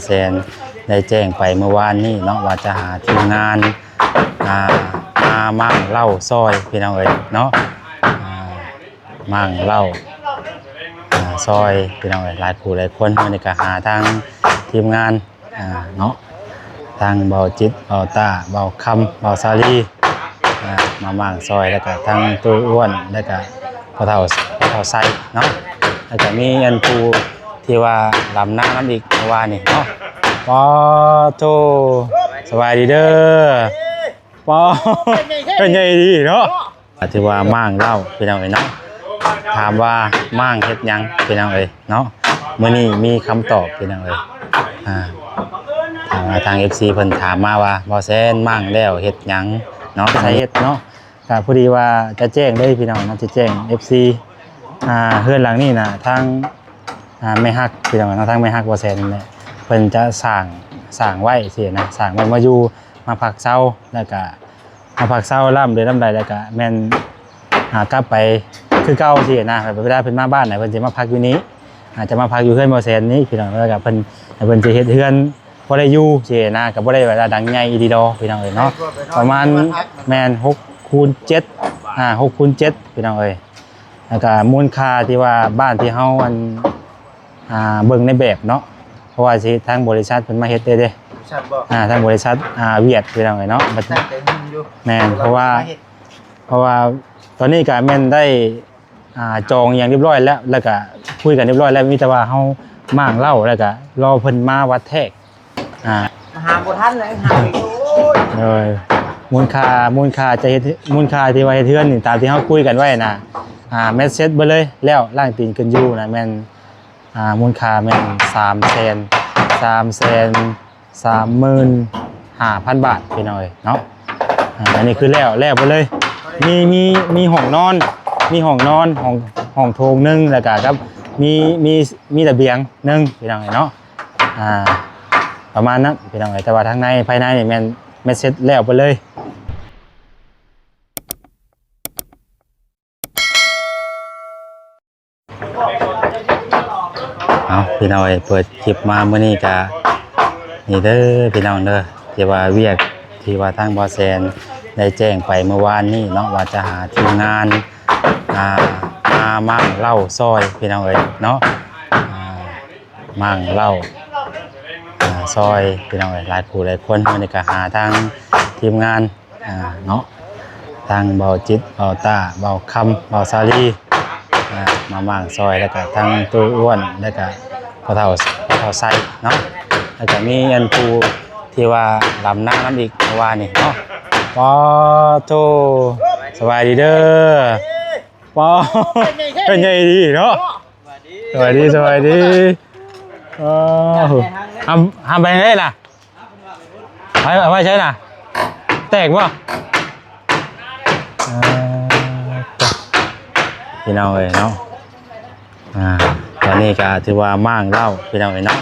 ແຊນໄດ້ແຈ້ງໄປເມື່ອວານນີ້ເນາະ ວ່າຈະຫາທີມງານ ອ່າ ມາມ້າງເຫຼົ້າຊ່ອຍ ພີ່ນ້ອງເອີຍເນາະ ອ່າ ມ້າງເຫຼົ້າ ອ່າ ຊ່ອຍ ພີ່ນ້ອງເອີຍ ຫຼາຍຜູ້ຫຼາຍຄົນ. ມື້ນີ້ກໍຫາທາງທີມງານ ອ່າ ເນາະ ທາງເບົາຈິດ ເບົາຕ້າ ເບົາຄຳ ເບົາສາລີ ອ່າ ມາມ້າງຊ່ອຍ ແລ້ວກະທາງຕູ້ອ້ວນ ແລ້ວກະພໍ່ເຖົ້າ ພໍ່ເຖົ້າໄຊເນາະ ແລ້ວກະມີອັນຜູ້ທີ່ວ່າດຳນານຳອີກເມື່ອວານນີ້ເນາະ. ປາໂທ ສະບາຍດີເດີ ປາ ເປັນໃຫຍ່ດີເນາະ. ກໍຖືວ່າມ້າງເຫຼົ້າ ພີ່ນ້ອງເອີຍເນາະ ຖາມວ່າມ້າງເຮັດຫຍັງ ພີ່ນ້ອງເອີຍເນາະ. ມື້ນີ້ມີຄຳຕອບ ພີ່ນ້ອງເອີຍ ອ່າ ທາງ ທາງເອັຟຊີເພິ່ນຖາມມາວ່າ ບໍ່ແຊນມ້າງແລ້ວເຮັດຫຍັງເນາະ ໃສ່ເຮັດເນາະ. ກໍພໍດີວ່າຈະແຈ້ງເລີຍ ພີ່ນ້ອງເນາະ ຈະແຈ້ງເອັຟຊີ ອ່າ ເຮືອນຫຼັງນີ້ນະ ທາງ ອ່າ ແມ່ຮັກ ພີ່ນ້ອງເນາະ ທາງແມ່ຮັກບໍ່ແຊນນີ້ແຫຼະ ເພິ່ນຈະສ້າງ ສ້າງໄວ້ຊີ້ນະ ສ້າງໄວ້ມາຢູ່ ມາພັກເຊົາ ແລ້ວກະ ມາພັກເຊົາລຳເດືອນລຳໃດ ແລ້ວກະແມ່ນ ອ່າ ກັບໄປຄືເກົ່າຊີ້ນະ. ເວລາເພິ່ນມາບ້ານນະ ເພິ່ນຊິມາພັກຢູ່ນີ້ ອາດຈະມາພັກຢູ່ເຮືອນບໍ່ແຊນນີ້ ພີ່ນ້ອງ ແລ້ວກະເພິ່ນ ເພິ່ນຊິເຮັດເຮືອນພໍໄດ້ຢູ່ຊີ້ນະ ກໍບໍ່ໄດ້ວ່າດັງໃຫຍ່ອີ່ຫຼີດອກ ພີ່ນ້ອງເອີຍເນາະ ປະມານ ແມ່ນ ຫົກຄູນເຈັດ ອ່າ ຫົກຄູນເຈັດ ພີ່ນ້ອງເອີຍ. ແລ້ວກະມູນຄ່າທີ່ວ່າບ້ານທີ່ເຮົາ ອັນ ອ່າ ເບິ່ງໃນແບບເນາະ ເພາະວ່າຊິທາງບໍລິສັດເພິ່ນມາເຮັດເດ້ ບໍລິສັດບໍ່ ອ່າ ທາງບໍລິສັດ ອ່າ ຫວຽດ ພີ່ນ້ອງເອີຍເນາະ ແມ່ນ ເພາະວ່າ ເພາະວ່າຕອນນີ້ກະແມ່ນໄດ້ ອ່າ ຈອງອີ່ຫຍັງຮຽບຮ້ອຍແລ້ວ ແລ້ວກະຄຸຍກັນຮຽບຮ້ອຍແລ້ວ ມີແຕ່ວ່າເຮົາມ້າງເຫຼົ້າ ແລ້ວກະລໍເພິ່ນມາວັດແທກ ອ່າ ຫາບໍ່ທັນເລີຍ ຫາໄປ ໂອ້ຍ ໂດຍ ມູນຄ່າ ມູນຄ່າຈະເຮັດ ມູນຄ່າທີ່ວ່າເຮັດເຮືອນນີ້ ຕາມທີ່ເຮົາຄຸຍກັນໄວ້ນະ ອ່າ ແມັດເຊັດເບິດເລີຍ ແລ້ວລ້າງຕີນຂຶ້ນຢູ່ນະ ແມ່ນ ອ່າ ມູນຄ່າແມ່ນສາມແສນ ສາມແສນສາມໝື່ນຫ້າພັນບາດ ພີ່ນ້ອງເອີຍເນາະ. ອ່າ ອັນນີ້ຄືແລ້ວ ແລ້ວເບິດເລີຍ ມີ ມີ ມີຫ້ອງນອນ ມີຫ້ອງນອນ ຫ້ອງ ຫ້ອງໂຖງໜຶ່ງ ແລ້ວກະກັບ ມີ ມີ ມີລະບຽງໜຶ່ງ ພີ່ນ້ອງເອີຍເນາະ. ອ່າ ປະມານນັ້ນ ພີ່ນ້ອງເອີຍ ແຕ່ວ່າທາງໃນ ພາຍໃນນີ້ແມ່ນ ແມ່ນເຊັດແລ້ວເບິດເລີຍ. ເອົາ ພີ່ນ້ອງເອີຍ ເປີດຄລິບມາມື້ນີ້ກະນີ້ເດີ ພີ່ນ້ອງເດີ ທີ່ວ່າວຽກທີ່ວ່າທາງບໍ່ແຊນໄດ້ແຈ້ງໄປເມື່ອວານນີ້ເນາະ ວ່າຈະຫາທີມງານ ອ່າ ມາມ້າງເຫຼົ້າຊ່ອຍ ພີ່ນ້ອງເອີຍເນາະ ອ່າ ມ້າງເຫຼົ້າ ອ່າ ຊ່ອຍ ພີ່ນ້ອງເອີຍ ຫຼາຍຜູ້ຫຼາຍຄົນ. ມື້ນີ້ກະຫາທາງທີມງານ ອ່າ ເນາະ ທັງເບົາຈິດ ເບົາຕ້າ ເບົາຄຳ ເບົາສາລີ ອ່າ ມາມ້າງຊ່ອຍ ແລ້ວກະທັງຕູ້ອ້ວນ ແລ້ວກະພໍ່ເຖົ້າ ພໍ່ເຖົ້າໄຊເນາະ ແລ້ວກະມີອັນຜູ້ທີ່ວ່າດຳນານຳອີກເມື່ອວານນີ້ເນາະ. ປາໂທ ສະບາຍດີເດີ ປາ ເປັນໃຫຍ່ດີເນາະ. ສະບາຍດີ ສະບາຍດີ ເອີ ຫ້າມ ຫ້າມໄປທາງໃດລະ? ໄປ ໄປໃສນະ? ແຕກບໍ່? ເອີ ພີ່ນ້ອງເອີຍເນາະ ອ່າ ຕອນນີ້ກະຖືວ່າມ້າງເຫຼົ້າ ພີ່ນ້ອງເອີຍເນາະ.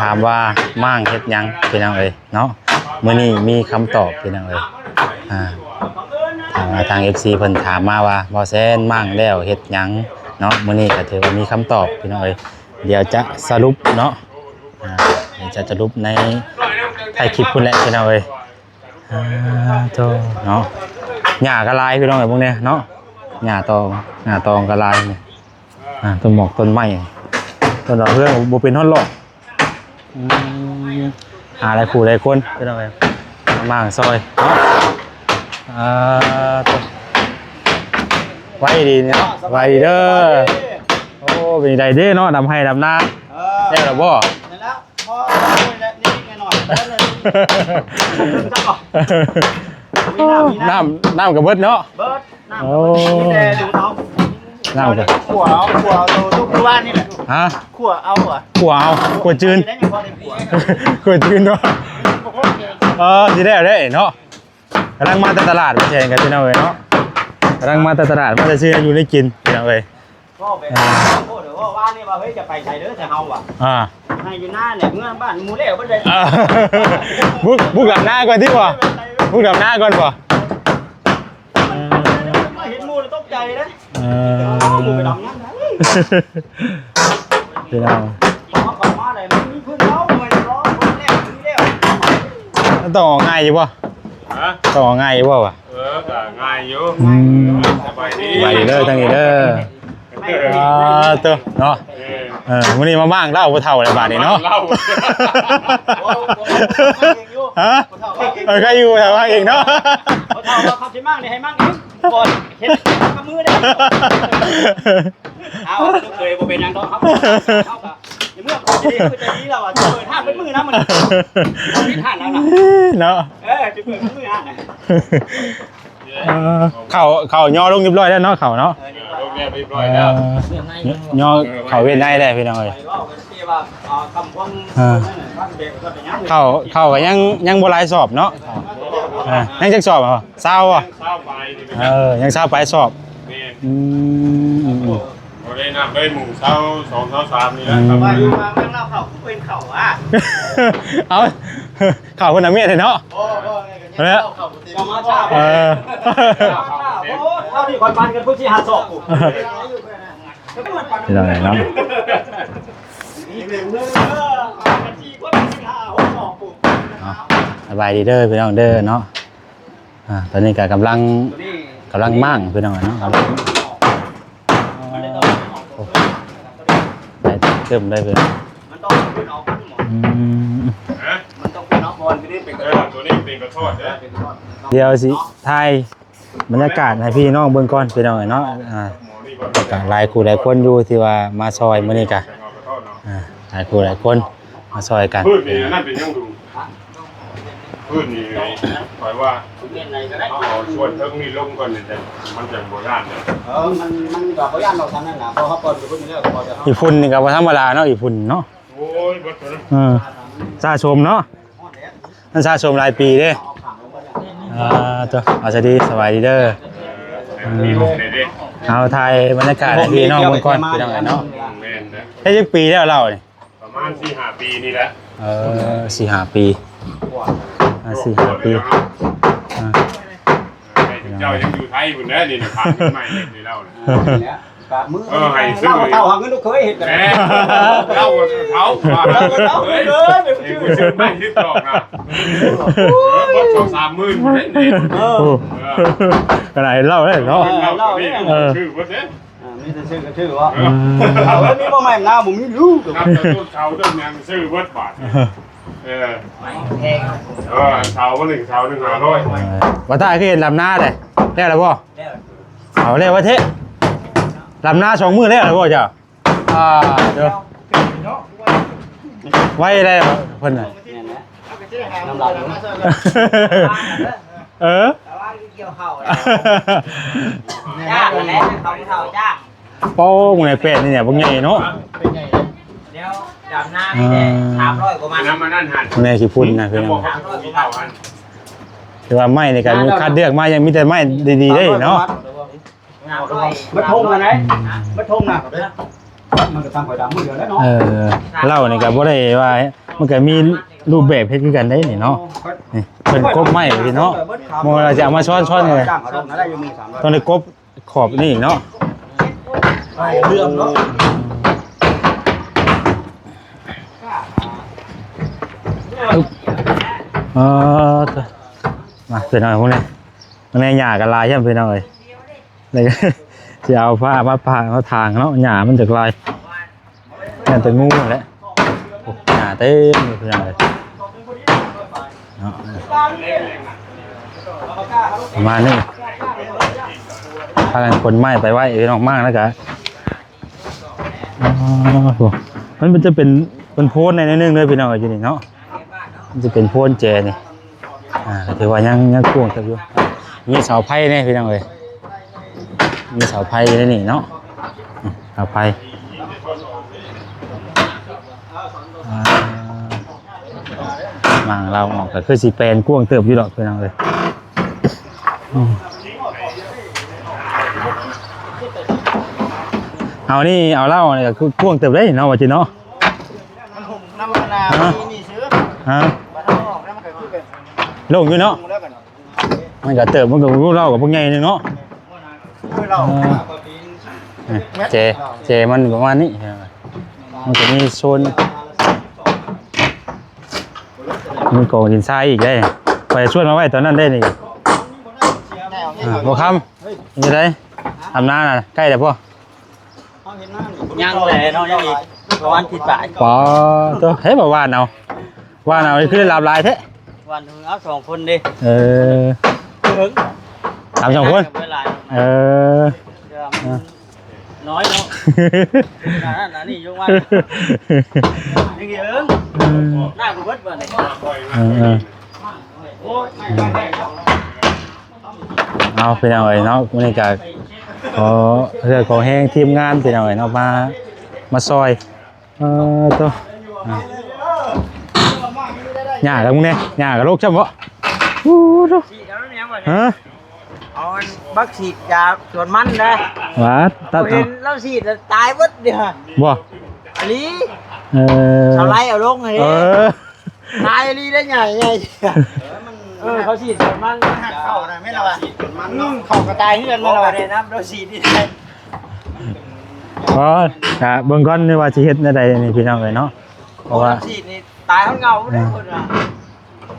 ຖາມວ່າມ້າງເຮັດຫຍັງ ພີ່ນ້ອງເອີຍເນາະ? ມື້ນີ້ມີຄຳຕອບ ພີ່ນ້ອງເອີຍ ອ່າ ທາງ ທາງເອັຟຊີເພິ່ນຖາມມາວ່າ ບໍ່ແຊນມ້າງແລ້ວເຮັດຫຍັງເນາະ? ມື້ນີ້ກະຖືວ່າມີຄຳຕອບ ພີ່ນ້ອງເອີຍ ດຽວຈະສະຫຼຸບເນາະ ອ່າ ດຽວຈະສະຫຼຸບໃນທ້າຍຄລິບພຸ້ນແຫຼະ ພີ່ນ້ອງເອີຍ. ອ່າ ໂທເນາະ ຫຍ້າກໍຫຼາຍ ພີ່ນ້ອງເອີຍ ເບິ່ງແດ່ເນາະ ຫຍ້າຕອງ ຫຍ້າຕອງກໍຫຼາຍນີ້ ອ່າ ຕົ້ນໝອກຕົ້ນໄມ້ ຕົ້ນດາວເຮືອງບໍ່ເປັນຮອດຫຼອກ ອືມ ຫາຫຼາຍຄູ່ຫຼາຍຄົນ ພີ່ນ້ອງເອີຍ ມາມ້າງຊ່ອຍເນາະ. ອ່າ ໄວດີເນາະ ໄວດີເດີ ໂອ້ ເປັນໃດເດ້ເນາະ ດຳໄຮ່ດຳນາ ເອີ ແລ້ວລະບໍ່? ນັ້ນລະ ພໍແລ້ວ ນິດໆໜ້ອຍໆ ເອີ ນ້ຳ ນ້ຳກໍເບິດເນາະ ເບິດ ນ້ຳ ໂອ້ ມີແຕ່ດູດເອົາ ນ້ຳກໍ ຂົ້ວເອົາ ຂົ້ວເອົາ ທຸກມື້ວານນີ້ແຫຼະ ຮະ ຂົ້ວເອົາ ຂົ້ວເອົາ ຂົ້ວຈືນ ຂົ້ວຈືນເນາະ ເອີ ຊິແລ້ວເດ້ເນາະ. ກຳລັງມາແຕ່ຕະຫຼາດ ມາແຊນກັນ ພີ່ນ້ອງເອີຍເນາະ ກຳລັງມາແຕ່ຕະຫຼາດ ມາແຕ່ຊື້ຢູ່ໄດ້ກິນ ພີ່ນ້ອງເອີຍ. ເວົ້າໄປ ອ່າ ໂອ້ ເວົ້າວ່ານີ້ວ່າ ເຮີ້ຍ ຈະໄປໃສເດີ ແຕ່ເຮົາວ່າ ອ່າ ໃຫ້ຢູ່ນາແຫຼະ ເມືອບ້ານໝູ່ແລ້ວເບິດເລີຍ ອ່າ ບຸກ ບຸກດຳນາກ່ອນຕິບໍ່ ບຸກດຳນາກ່ອນບໍ່ ມາເຫັນໝູ່ແລ້ວຕົກໃຈເດ້ ເອີ ໝູ່ໄປດຳນາ ພີ່ນ້ອງ ເຮົາເຂົ້າມາໄດ້ ມັນມີພື້ນເຂົາ ມັນ ມັນຕ້ອງອອກງ່າຍຢູ່ບໍ່? ຮະ? ຕ້ອງອອກງ່າຍຢູ່ບໍ່ວະ? ເອີ ກໍງ່າຍຢູ່. ອືມ ສະບາຍດີ ສະບາຍດີເດີ ທາງນີ້ເດີ. ອ່າ ໂຕເນາະ ເອີ ເອີ ມື້ນີ້ມາມ້າງເຫຼົ້າຜູ້ເຖົ້າແລ້ວບາດນີ້ເນາະ. ຮະ? ເອີ ໃຄຢູ່ ຖ້າມ້າງເອງເນາະ. ຜູ້ເຖົ້າວ່າເຂົາຊິມ້າງນີ້ໃຫ້ມ້າງເອງ ບໍ່ເຮັດກັບມືເດ້. ເອົາ ລູກເຂີຍບໍ່ເປັນຫຍັງດອກ ເຮົາ ເຮົາກໍ ໃນເມື່ອເຂົາຊິໄດ້ຄືໃຈດີແລ້ວວ່າ ຊິເປີດຮ້ານເບິດມື້ນະ ມື້ນີ້ ເຮົາມີຮ້ານແລ້ວນະ ເນາະ. ເອີ ຊິເປີດມື້ຮ້ານນະ. ເອີ ເຂົ້າ ເຂົ້າຍໍລົງຮຽບຮ້ອຍແລ້ວເນາະ ເຂົ້າເນາະ. ເອີ ລົງແລ້ວຮຽບຮ້ອຍແລ້ວ ເອີ ຍໍເຂົ້າວຽນໃນແລ້ວພີ່ນ້ອງເອີຍ. ເຂົ້າ ເຂົ້າກໍຍັງ ຍັງບໍ່ຫຼາຍສອບເນາະ. ເອີ ຍັງຈັກສອບ? ຊາວບໍ່? ຊາວປາຍນີ້. ເອີ ຍັງຊາວປາຍສອບ. ແມ່ນ. ອືມ ບໍ່ໄດ້ນັບເລີຍ ໝູ່ຊາວສອງ ຊາວສາມນີ້ແຫຼະ. ອືມ ວ່າຢູ່ມາເມືອງລາວເຂົ້າຄືເປັນເຂົ້າຫວາ? ເອົ້າ ເຂົ້າພຸ້ນນະ ມຽນເນາະ. ບໍ່ ບໍ່ ເອີ ເຂົ້າບໍ່ເຕັມ ເຂົ້າມາຊ້າ. ເອີ ໂອ້ ເທົ່າທີ່ຂ້ອຍປັ່ນກັນພຸ້ນ ສີ່ຫ້າສອບພຸ້ນ ພີ່ນ້ອງເນາະ. ເນາະ ສະບາຍດີເດີພີ່ນ້ອງເດີເນາະ. ອ່າ ຕອນນີ້ກໍກຳລັງ ກຳລັງມ້າງພີ່ນ້ອງເນາະ. ໂອ້ ຫຼາຍເຕີບເລີຍພີ່ນ້ອງ. ອືມ ຮະ? ມັນຕ້ອງເປັນເນາະ ບໍ່ ມັນເປັນ ເອີ ຕົວນີ້ເປັນກະຊອດເດີ. ດຽວຊິຖ່າຍບັນຍາກາດໃຫ້ພີ່ນ້ອງເບິ່ງກ່ອນພີ່ນ້ອງເອີຍເນາະ. ອ່າ ກໍຫຼາຍຄູ່ຫຼາຍຄົນຢູ່ທີ່ວ່າມາຊ່ອຍມື້ນີ້ກະ ອ່າ ຫຼາຍຄູ່ຫຼາຍຄົນມາຊ່ອຍກັນ. ພືດນີ້ນັ້ນເປັນຫຍັງລຸງ? ພືດນີ້ຂ້ອຍວ່າເອົາສ່ວນເທິງນີ້ລົງກ່ອນນີ້ ມັນຈັ່ງບໍ່ຢ້ານເດ້. ເອີ ມັນ ມັນກໍບໍ່ຢ້ານດອກ ຊ່ຳນັ້ນນະ ເພາະເຮົາກ່ອນຢູ່ພຸ້ນແລ້ວກໍບໍ່ຈະ ຂີ້ຝຸ່ນນີ້ກໍບໍ່ທຳມະດາເນາະ ຂີ້ຝຸ່ນເນາະ. ໂອ້ຍ ເບິດແລ້ວ ເອີ ສະສົມເນາະ. ມັນສະສົມຫຼາຍປີເດ້. ອ່າ ໂຕ ເອົາສະດີ ສະບາຍດີເດີ. ເອີ ເອົາຖ່າຍບັນຍາກາດໃຫ້ພີ່ນ້ອງເບິ່ງກ່ອນ ພີ່ນ້ອງເອີຍເນາະ. ແມ່ນເດ້. ເຮັດຈັກປີແລ້ວເຫຼົ້ານີ້? ປະມານສີ່ຫ້າປີນີ້ແຫຼະ. ເອີ ສີ່ຫ້າປີ ອ່າ ສີ່ຫ້າປີ. ອ່າ ເຈົ້າຍັງຢູ່ໄທພຸ້ນແຫຼະນີ້ນະ ຜ່ານປີໃໝ່ເຮັດໃຫ້ເລົ່ານະ. ເອີ ກະມື້ ເອີ ໃຫ້ຊື້ ເລົ່າເຖົ້າຫາເງິນລູກເຂີຍເຮັດກັນ. ແມ່ນ ເລົ່າເຖົ້າວ່າ ເລົ່າເຖົ້າເອີຍ ເອີຍ ໃຫ້ຜູ້ຊື້ໄມ້ຊິດອກນະ. ເອີ ເບິດສອງສາມໝື່ນພຸ້ນເດ້. ເອີ ເອີ ຂະໜາດເລົ່າເດ້ເນາະ. ເອີ ເລົ່າເດ້ ຊື້ເບິດເດ້. ອ່າ ມີແຕ່ຊື້ກໍຖືວ່າ ເອີ ເອົາ ມີບໍ່ໄມ້ນາ ບໍ່ມີລູກ ນັບແຕ່ຕົ້ນເສົາຕົ້ນຫຍັງຊື້ເບິດບາດ. ເອີ ເອີ ອັນເສົາມັນນີ້ເສົາໜຶ່ງຫ້າຮ້ອຍ. ເອີ ວ່າຕາຄືເຫັນລຳນາເດ້ ແລ້ວລະບໍ່? ແລ້ວ. ເອົາແລ້ວວ່າເທະ ລຳນາສອງມື້ແລ້ວລະບໍ່ເຈົ້າ? ອ່າ ເດີ ໄວແລ້ວເພິ່ນນະ. ແມ່ນແຫຼະ ນ້ຳລາວເນາະ. ເອີ ແຕ່ວ່າກ່ຽວເຂົ້າແລ້ວ ຈ້າງແຫຼະ ເຂົາເຖົ້າຈ້າງ. ໂອ້ ມື້ໃນແປດນີ້ເນຍ ບັກໃຫຍ່ເນາະ. ດຽວດຳນານີ້ແຫຼະ ອ່າ ສາມຮ້ອຍກວ່າມັດ. ແມ່ຂີ້ຝຸ່ນນະ ພີ່ນ້ອງ. ສາມຮ້ອຍກວ່າມັດ. ຖືວ່າໄມ້ໃນການຄັດເລືອກມາ ຍັງມີແຕ່ໄມ້ດີໆເດ້ເນາະ. ເບິດທົ່ງນະ ເບິດທົ່ງນະ ມັນກໍຕາມຂ້ອຍດຳມື້ດຽວແຫຼະເນາະ. ເອີ ເຫຼົ້ານີ້ກໍບໍ່ໄດ້ວ່າ ມັນກໍມີຮູບແບບເຮັດຄືກັນໄດ໋ນີ້ເນາະ. ນີ້ເພິ່ນກົບໄມ້ພີ່ເນາະ ບໍ່ວ່າຈະເອົາມາຊ້ອນໆ ຕ້ອງໄດ້ກົບຂອບນີ້ເນາະ. ເລື່ອມເນາະ. ເອີ ມາເພິ່ນເອົາພວກນີ້ ພວກນີ້ຫຍ້າກໍຫຼາຍແທ້ພີ່ນ້ອງເອີຍ. ແລ້ວກໍຊິເອົາຜ້າມາປະມາຖາງເນາະ ຫຍ້າມັນຈັກຫຼາຍ ຢ້ານແຕ່ງູຫັ້ນແຫຼະ. ໂອ້ ຫຍ້າເຕັມຢູ່ພີ່ນ້ອງເອີຍເນາະ. ປະມານນີ້ ພາກັນຂົນໄມ້ໄປໄວ້ພີ່ນ້ອງ. ມາແລ້ວກໍ ອໍ ມັນຈະເປັນ ເປັນໂພນໃນໜຶ່ງເດີພີ່ນ້ອງເອີຍ ຢູ່ນີ້ເນາະ. ມັນຈະເປັນໂພນແຈນີ້ ອ່າ ຖືວ່າຍັງ ຍັງກວ້າງເຕີບຢູ່. ມີເສົາໄຟແດ່ພີ່ນ້ອງເອີຍ ມີເສົາໄຟຢູ່ໃນນີ້ເນາະ. ອືມ ເສົາໄຟ ອ່າ ໝ່າງລາວອອກກໍຄືຊິແປນກວ້າງເຕີບຢູ່ດອກພີ່ນ້ອງເອີຍ. ອືມ ເຮົານີ້ເອົາເຫຼົ້ານີ້ກໍຄືກວ້າງເຕີບເດ້ເນາະ ວ່າຈິເນາະ. ມັນຫົ່ມນຳມັນນາ ຮະ ມີນີ້ຊື່ ຮະ ບັດເຮົາອອກແລ້ວມັນກໍຄືແບບ ໂລ່ງຢູ່ເນາະ ໂລ່ງແລ້ວບັດນີ້. ມັນກໍເຕີບ ມັນກໍເຫຼົ້າກໍພວກໃຫຍ່ໜຶ່ງເນາະ. ເອີ ເຫຼົ້າ ເອີ ແຈ ແຈມັນປະມານນີ້ ມັນກໍມີໂຊນ ມີກອງດິນຊາຍອີກເດ້. ຂ້ອຍຊວນມາໄວ້ຕອນນັ້ນເດ້ນີ້. ອ່າ ບໍ່ຄຳ ເຮັດຈັ່ງໃດ? ອຳນານະ ໃກ້ແລ້ວບໍ່? ຍັງແຫຼະເນາະ ຍັງອີກປະມານທິດປາຍ. ປາໂຕ ເຮັດບໍ່ຫວ່ານເອົາ ຫວ່ານເອົາ ຄືໄດ້ລາບຫຼາຍແທ້. ຫວ່ານເອົາສອງຄົນເດ້. ເອີ ຫຶງ ສາມສອງຄົນ. ເອີ ນ້ອຍເນາະ ອັນນັ້ນອັນນີ້ຍົກມາ ຍັງອີກເອີງ ໜ້າບໍ່ເບິດບັດນີ້. ເອີ ເອີ ໂອ້ຍ ເອົາ ພີ່ນ້ອງເອີຍເນາະ ມື້ນີ້ກະຂໍເຮືອຂໍແຮງທີມງານ ພີ່ນ້ອງເອີຍເນາະ ມາ ມາຊ່ອຍ. ເອີ ໂຕ ອ່າ ຫຍ້າກັບມຶງແດ່ ຫຍ້າກັບໂລກຊ້ຳບໍ່? ໂອ້ໂຕ ຮະ ເອົາອັນບັກສີດຢາສວນມັນເດ້. ຫວາ ຕັດເອົາ ເຫັນລາວສີດແລ້ວຕາຍເບິດເດ. ບໍ່ ອີ່ຫຼີ. ເອີ ເຂົາໄລ່ເອົາລົງເດ. ເອີ ຕາຍອີ່ຫຼີໄດ໋ ໃຫຍ່ໃຫຍ່. ເອີ ເຂົາສີດສວນມັນ ເຂົ້ານະ ແມ່ນລະວ່າ ອືມ ເຂົ້າກະຕາຍເຮືອນມັນລະວ່າ ໄດ້ນຳລາວສີດນີ້. ອໍ ກະເບິ່ງກ່ອນວ່າຊິເຮັດແນວໃດນີ້ພີ່ນ້ອງເອີຍເນາະ ເພາະວ່າ ໂອ້ ລາວສີດນີ້ຕາຍເຮົາເຫງົາເດ້ ອ່າ ເພິ່ນວ່າ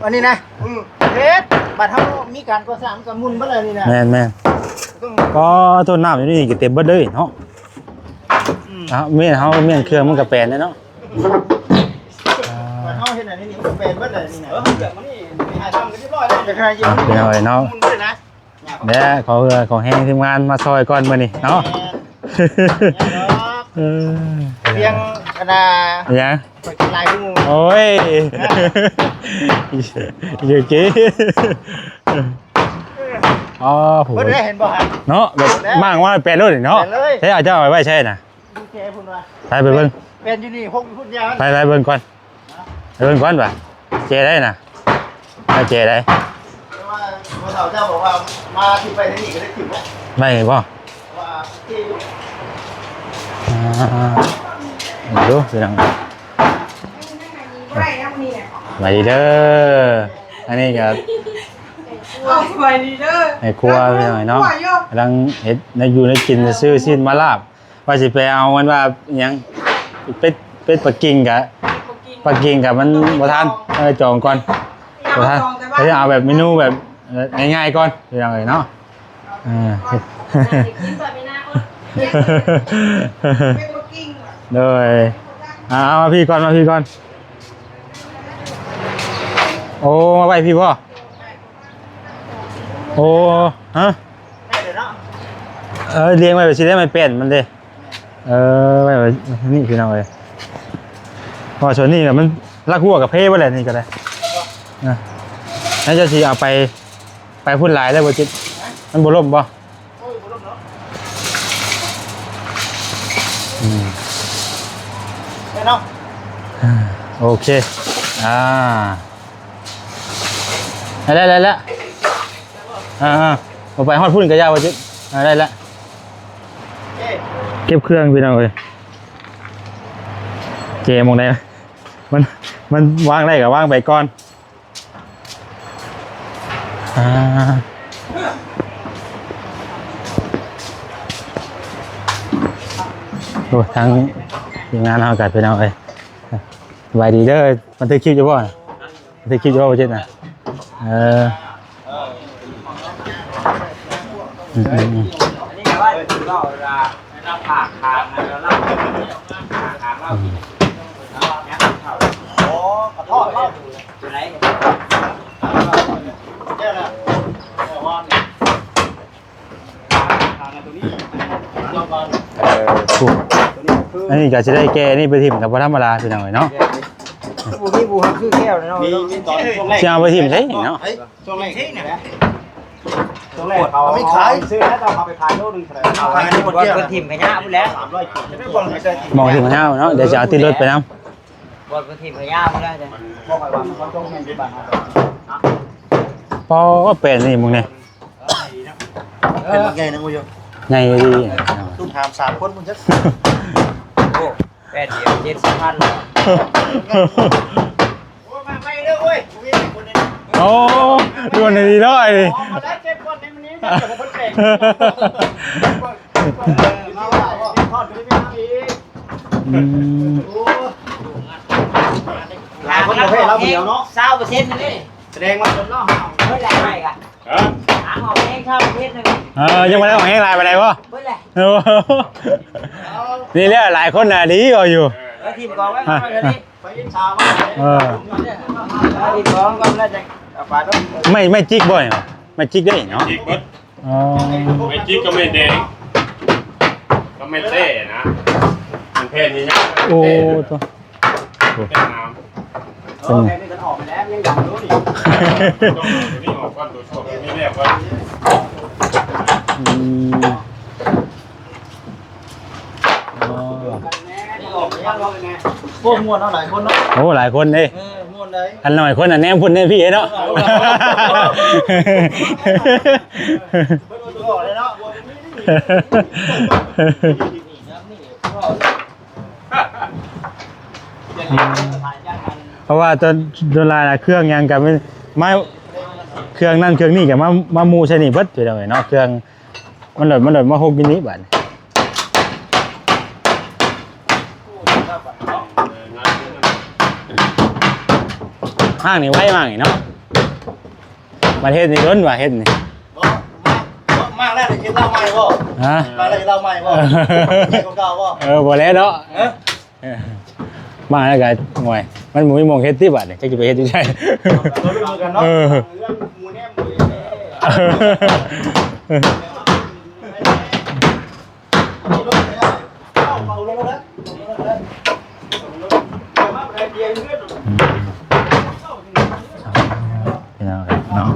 ອັນນີ້ນະ ອືມ ເຮັດ ບັດເຮົາມີການກໍ່ສ້າງມັນກະໝຸ່ນເບິດເລີຍນີ້ນະ. ແມ່ນໆ ຕ້ອງ ອໍ ໂຕ ນ້ຳຢູ່ນີ້ກະເຕັມເບິດເລີຍເນາະ. ອືມ ອ່າ ແມ່ນເຮົາ ແມ່ນເຄື່ອງມັນກະແປນແຫຼະເນາະ. ເຮົາເຮັດອັນນີ້ນີ້ ມັນກະແປນເບິດແຫຼະນີ້ນະ. ເອີ ເລື່ອງມັນນີ້ ຖ່າຍທຳກັນຮຽບຮ້ອຍແລ້ວ ເປັນໄງຢູ່ ພີ່ນ້ອງເອີຍເນາະ. ແລະ ຂໍເຮືອຂໍແຮງທີມງານມາຊ່ອຍກ່ອນມື້ນີ້ເນາະ. ແມ່ນ ເອີ ພຽງອັນນ່າ ຫຍັງ ຂ້ອຍກິນຫຼາຍກວ່າໝູ່. ໂອ້ຍ ຢູ່ກີ້ ອໍ ໂຫ ເບິ່ງເດ້ ເຫັນບໍ່ຫັ້ນ ເນາະ ແບບມ້າງວ່າແປນໂລດນີ້ເນາະ. ແປນເລີຍ ໃຊ້ ເອົາ ເຈົ້າເອົາໄວ້ໃຊ້ນະ ຢູ່ແຈພຸ້ນວ່າ. ໄປ ໄປເບິ່ງ ແປນຢູ່ນີ້ ຫົກຢູ່ພຸ້ນ ຢ່າ ໄປ ໄປເບິ່ງກ່ອນ ໄປເບິ່ງກ່ອນວ່າ ແຈໃດນະ ໄປແຈໃດ. ແຕ່ວ່າພໍ່ເຖົ້າເຈົ້າບອກວ່າ ມາທີ່ໄປທາງນີ້ກະໄດ້ຂຶ້ນເນາະ ໄດ້ບໍ່? ວ່າໂອເຄຢູ່ ອ່າ ເບິ່ງດູພີ່ນ້ອງ. ສະບາຍດີເດີ ອັນນີ້ກະ ສະບາຍດີເດີ ແມ່ຄົວພີ່ນ້ອງເນາະ ກຳລັງເຮັດແນວຢູ່ແນວກິນ ຊື້ຊີ້ນມາລາບ ວ່າຊິໄປເອົາ ມັນວ່າຫຍັງ ເປັດ ເປັດປັກກິ່ງກະ ປັກກິ່ງກະມັນບໍ່ທັນ ເອີ ຈອງກ່ອນ ບໍ່ທັນ ກະຊິເອົາແບບເມນູແບບ ເອີ ງ່າຍໆກ່ອນ ພີ່ນ້ອງເອີຍເນາະ. ເອີ ໂດຍ ເອົາ ເອົາ ມາພີ້ກ່ອນ ມາພີ້ກ່ອນ. ໂອ້ ມາໄວ້ພີ້ບໍ່? ໂອ້ ຮະ ເອີ ລຽງໄວ້ແບບຊີ້ແຫຼະ ໄມ້ແປ້ນມັນເດ້. ເອີ ໄວ້ ໄວ້ນີ້ພີ່ນ້ອງເອີຍ ເພາະວ່າຊ່ວງນີ້ມັນລາກຫົວກະເພເບິດແຫຼະ ນີ້ກະໄດ້ນະ. ແລ້ວເຈົ້າຊິເອົາໄປ ໄປພຸ້ນຫຼາຍເລີຍບໍ່ຈິດ? ມັນບໍ່ລົ້ມບໍ່? ອືມ ໂອເຄ ອ່າ ໄດ້ແລ້ວ ໄດ້ແລ້ວ ອ່າໆ ບໍ່ໄປຮອດພຸ້ນກະຢ່າວ່າຈິດ ອ່າ ໄດ້ແລ້ວ. ເກັບເຄື່ອງພີ່ນ້ອງເອີຍ ເຈໝ່ອງໃດ ມັນ ມັນວາງໄດ້ກະວາງໄປກ່ອນ. ອ່າ ໂອ້ ທາງທີມງານເຮົາກະພີ່ນ້ອງເອີຍ ສະບາຍດີເດີ. ບັນທຶກຄລິບຢູ່ບໍ່? ບັນທຶກຄລິບຢູ່ບໍ່ ບໍ່ຈິດນະ? ເອີ ອືມໆໆ ອັນນີ້ກະວ່າ ລາວພາກທາງ ລາວພາກທາງ ອືມ ໂອ້ ກະທອດເນາະ ຢູ່ໃນ ເອີ ອັນນີ້ກະຊິໄດ້ແກ່ນີ້ໄປຖິ້ມກະບໍ່ທຳມະດາ ພີ່ນ້ອງເອີຍເນາະ. ບໍ່ມີຜູ້ຮັບຊື້ແກ້ວເນາະ ມີ ມີຕອນຊ່ວງແລກ ຊິເອົາໄປຖິ້ມໃສເນາະ? ຊ່ວງແລກນີ້ນະ ຊ່ວງແລກເຂົາ ເອົາໄປຂາຍ ຊື້ແລ້ວເຂົາໄປຂາຍໂລໜຶ່ງເທົ່າໃດ? ເອົາໄປຂາຍ ບ່ອນເພິ່ນຖິ້ມຂະຫຍະພຸ້ນແຫຼະ ສາມຮ້ອຍກີບ ບ່ອນຖິ້ມຂະຫຍະພຸ້ນແຫຼະ. ດຽວຊິເອົາຕິດລົດໄປນຳ ບ່ອນເພິ່ນຖິ້ມຂະຫຍະພຸ້ນແຫຼະ. ບໍ່ ຂ້ອຍວ່າມັນຕ້ອງແມ່ນຢູ່ບ້ານເຮົາ ປໍ ແປ້ນນີ້ມຶງນີ້ ເອີ ເປັນບັກໃຫຍ່ນະ ໂອ້ຍ ໃຫຍ່ດີ ຕຸ້ມຫາມສາມຄົນພຸ້ນຈັກ ໂອ້ ແປ້ນດຽວເຈັດສິບພັນ. ໂອ້ ມາໄວເດີເວີຍ ໂອ້ ດ່ວນດີເນາະ ເອົາມາແລ້ວເກັບກ່ອນໃນມື້ນີ້ ເກັບຄົນແປກ ມາວ່າເອົາທອດຢູ່ໃນເວລາອີກ ອືມ ຫຼາຍຄົນປະເພດລາວຜູ້ດຽວເນາະ ຊາວເປີເຊັນເດ້. ສະແດງວ່າຈົນເນາະ ເບິດແລ້ວໄປກະ ຮະ ຫາອອກແຮງຊາວເຮັດໜຶ່ງ ເອີ ຍັງບໍ່ໄດ້ອອກແຮງຫຼາຍປານໃດບໍ່? ເບິດແລ້ວ ໂອ້ ນີ້ແຫຼະ ຫຼາຍຄົນນະດີເອົາຢູ່ ເອີ ທີມກອງໄວ້ກ່ອນ ເອີ ທີມກອງກ່ອນແລ້ວຈະເອົາປາດ ໄມ້ ໄມ້ຈິກບໍ່ນີ້? ໄມ້ຈິກເດ້ເນາະ ຈິກເບິດ ອໍ ໄມ້ຈິກກັບໄມ້ແດງ ກັບໄມ້ແຕ້ນະ ມັນແຜ່ນໃຫຍ່ໆ ໂອ້ ໂຕ ໂອ້ ແຕ່ງາມ ເປັນ ໂອ້ ແຕ່ນີ້ມັນອອກໄປແລ້ວ ຍັງດຳຢູ່ນີ້ ຕ້ອງເອົາຕົວນີ້ອອກກ່ອນ ຕົວຊອບຕົວນີ້ແລ້ວກ່ອນ ອືມ ອໍ ໂອ້ ມ່ວນເນາະ ຫຼາຍຄົນເນາະ ໂອ້ ຫຼາຍຄົນເດ້ ເອີ ມ່ວນເດ້ ອັນໜ້ອຍຄົນນະແນມພຸ້ນແນມພີ້ເນາະ ເອີ ເບິດບໍ່ໄດ້ເນາະ ເພາະວ່າສ່ວນ ສ່ວນຫຼາຍລະເຄື່ອງຫຍັງກະມາ ເຄື່ອງນັ້ນເຄື່ອງນີ້ກະມາ ມາໝູ່ໃສ່ນີ້ເບິດ ພີ່ນ້ອງເອີຍເນາະ ເຄື່ອງ ມັນໂດດ ມັນໂດດມາຫົກຢູ່ນີ້ບາດນີ້ ມາງນີ້ໄວມາງນີ້ເນາະ ມາເຮັດນີ້ດົນວ່າເຮັດນີ້ ບໍ່ ມາ ມາແລ້ວໄດ້ເຮັດເຫຼົ້າໃໝ່ບໍ່? ຮະ? ມາແລ້ວເຮັດເຫຼົ້າໃໝ່ບໍ່? ໃຫຍ່ກວ່າເກົ່າບໍ່? ເອີ ບໍ່ແລ້ວເນາະ ຮະ? ເອີ ມາແລ້ວກະ ໂອ້ຍ ມັນບໍ່ມີໝ່ອງເຮັດຕິບາດນີ້ ຈັກຊິໄປເຮັດຢູ່ໃສ ເອີ ພີ່ນ້ອງເນາະ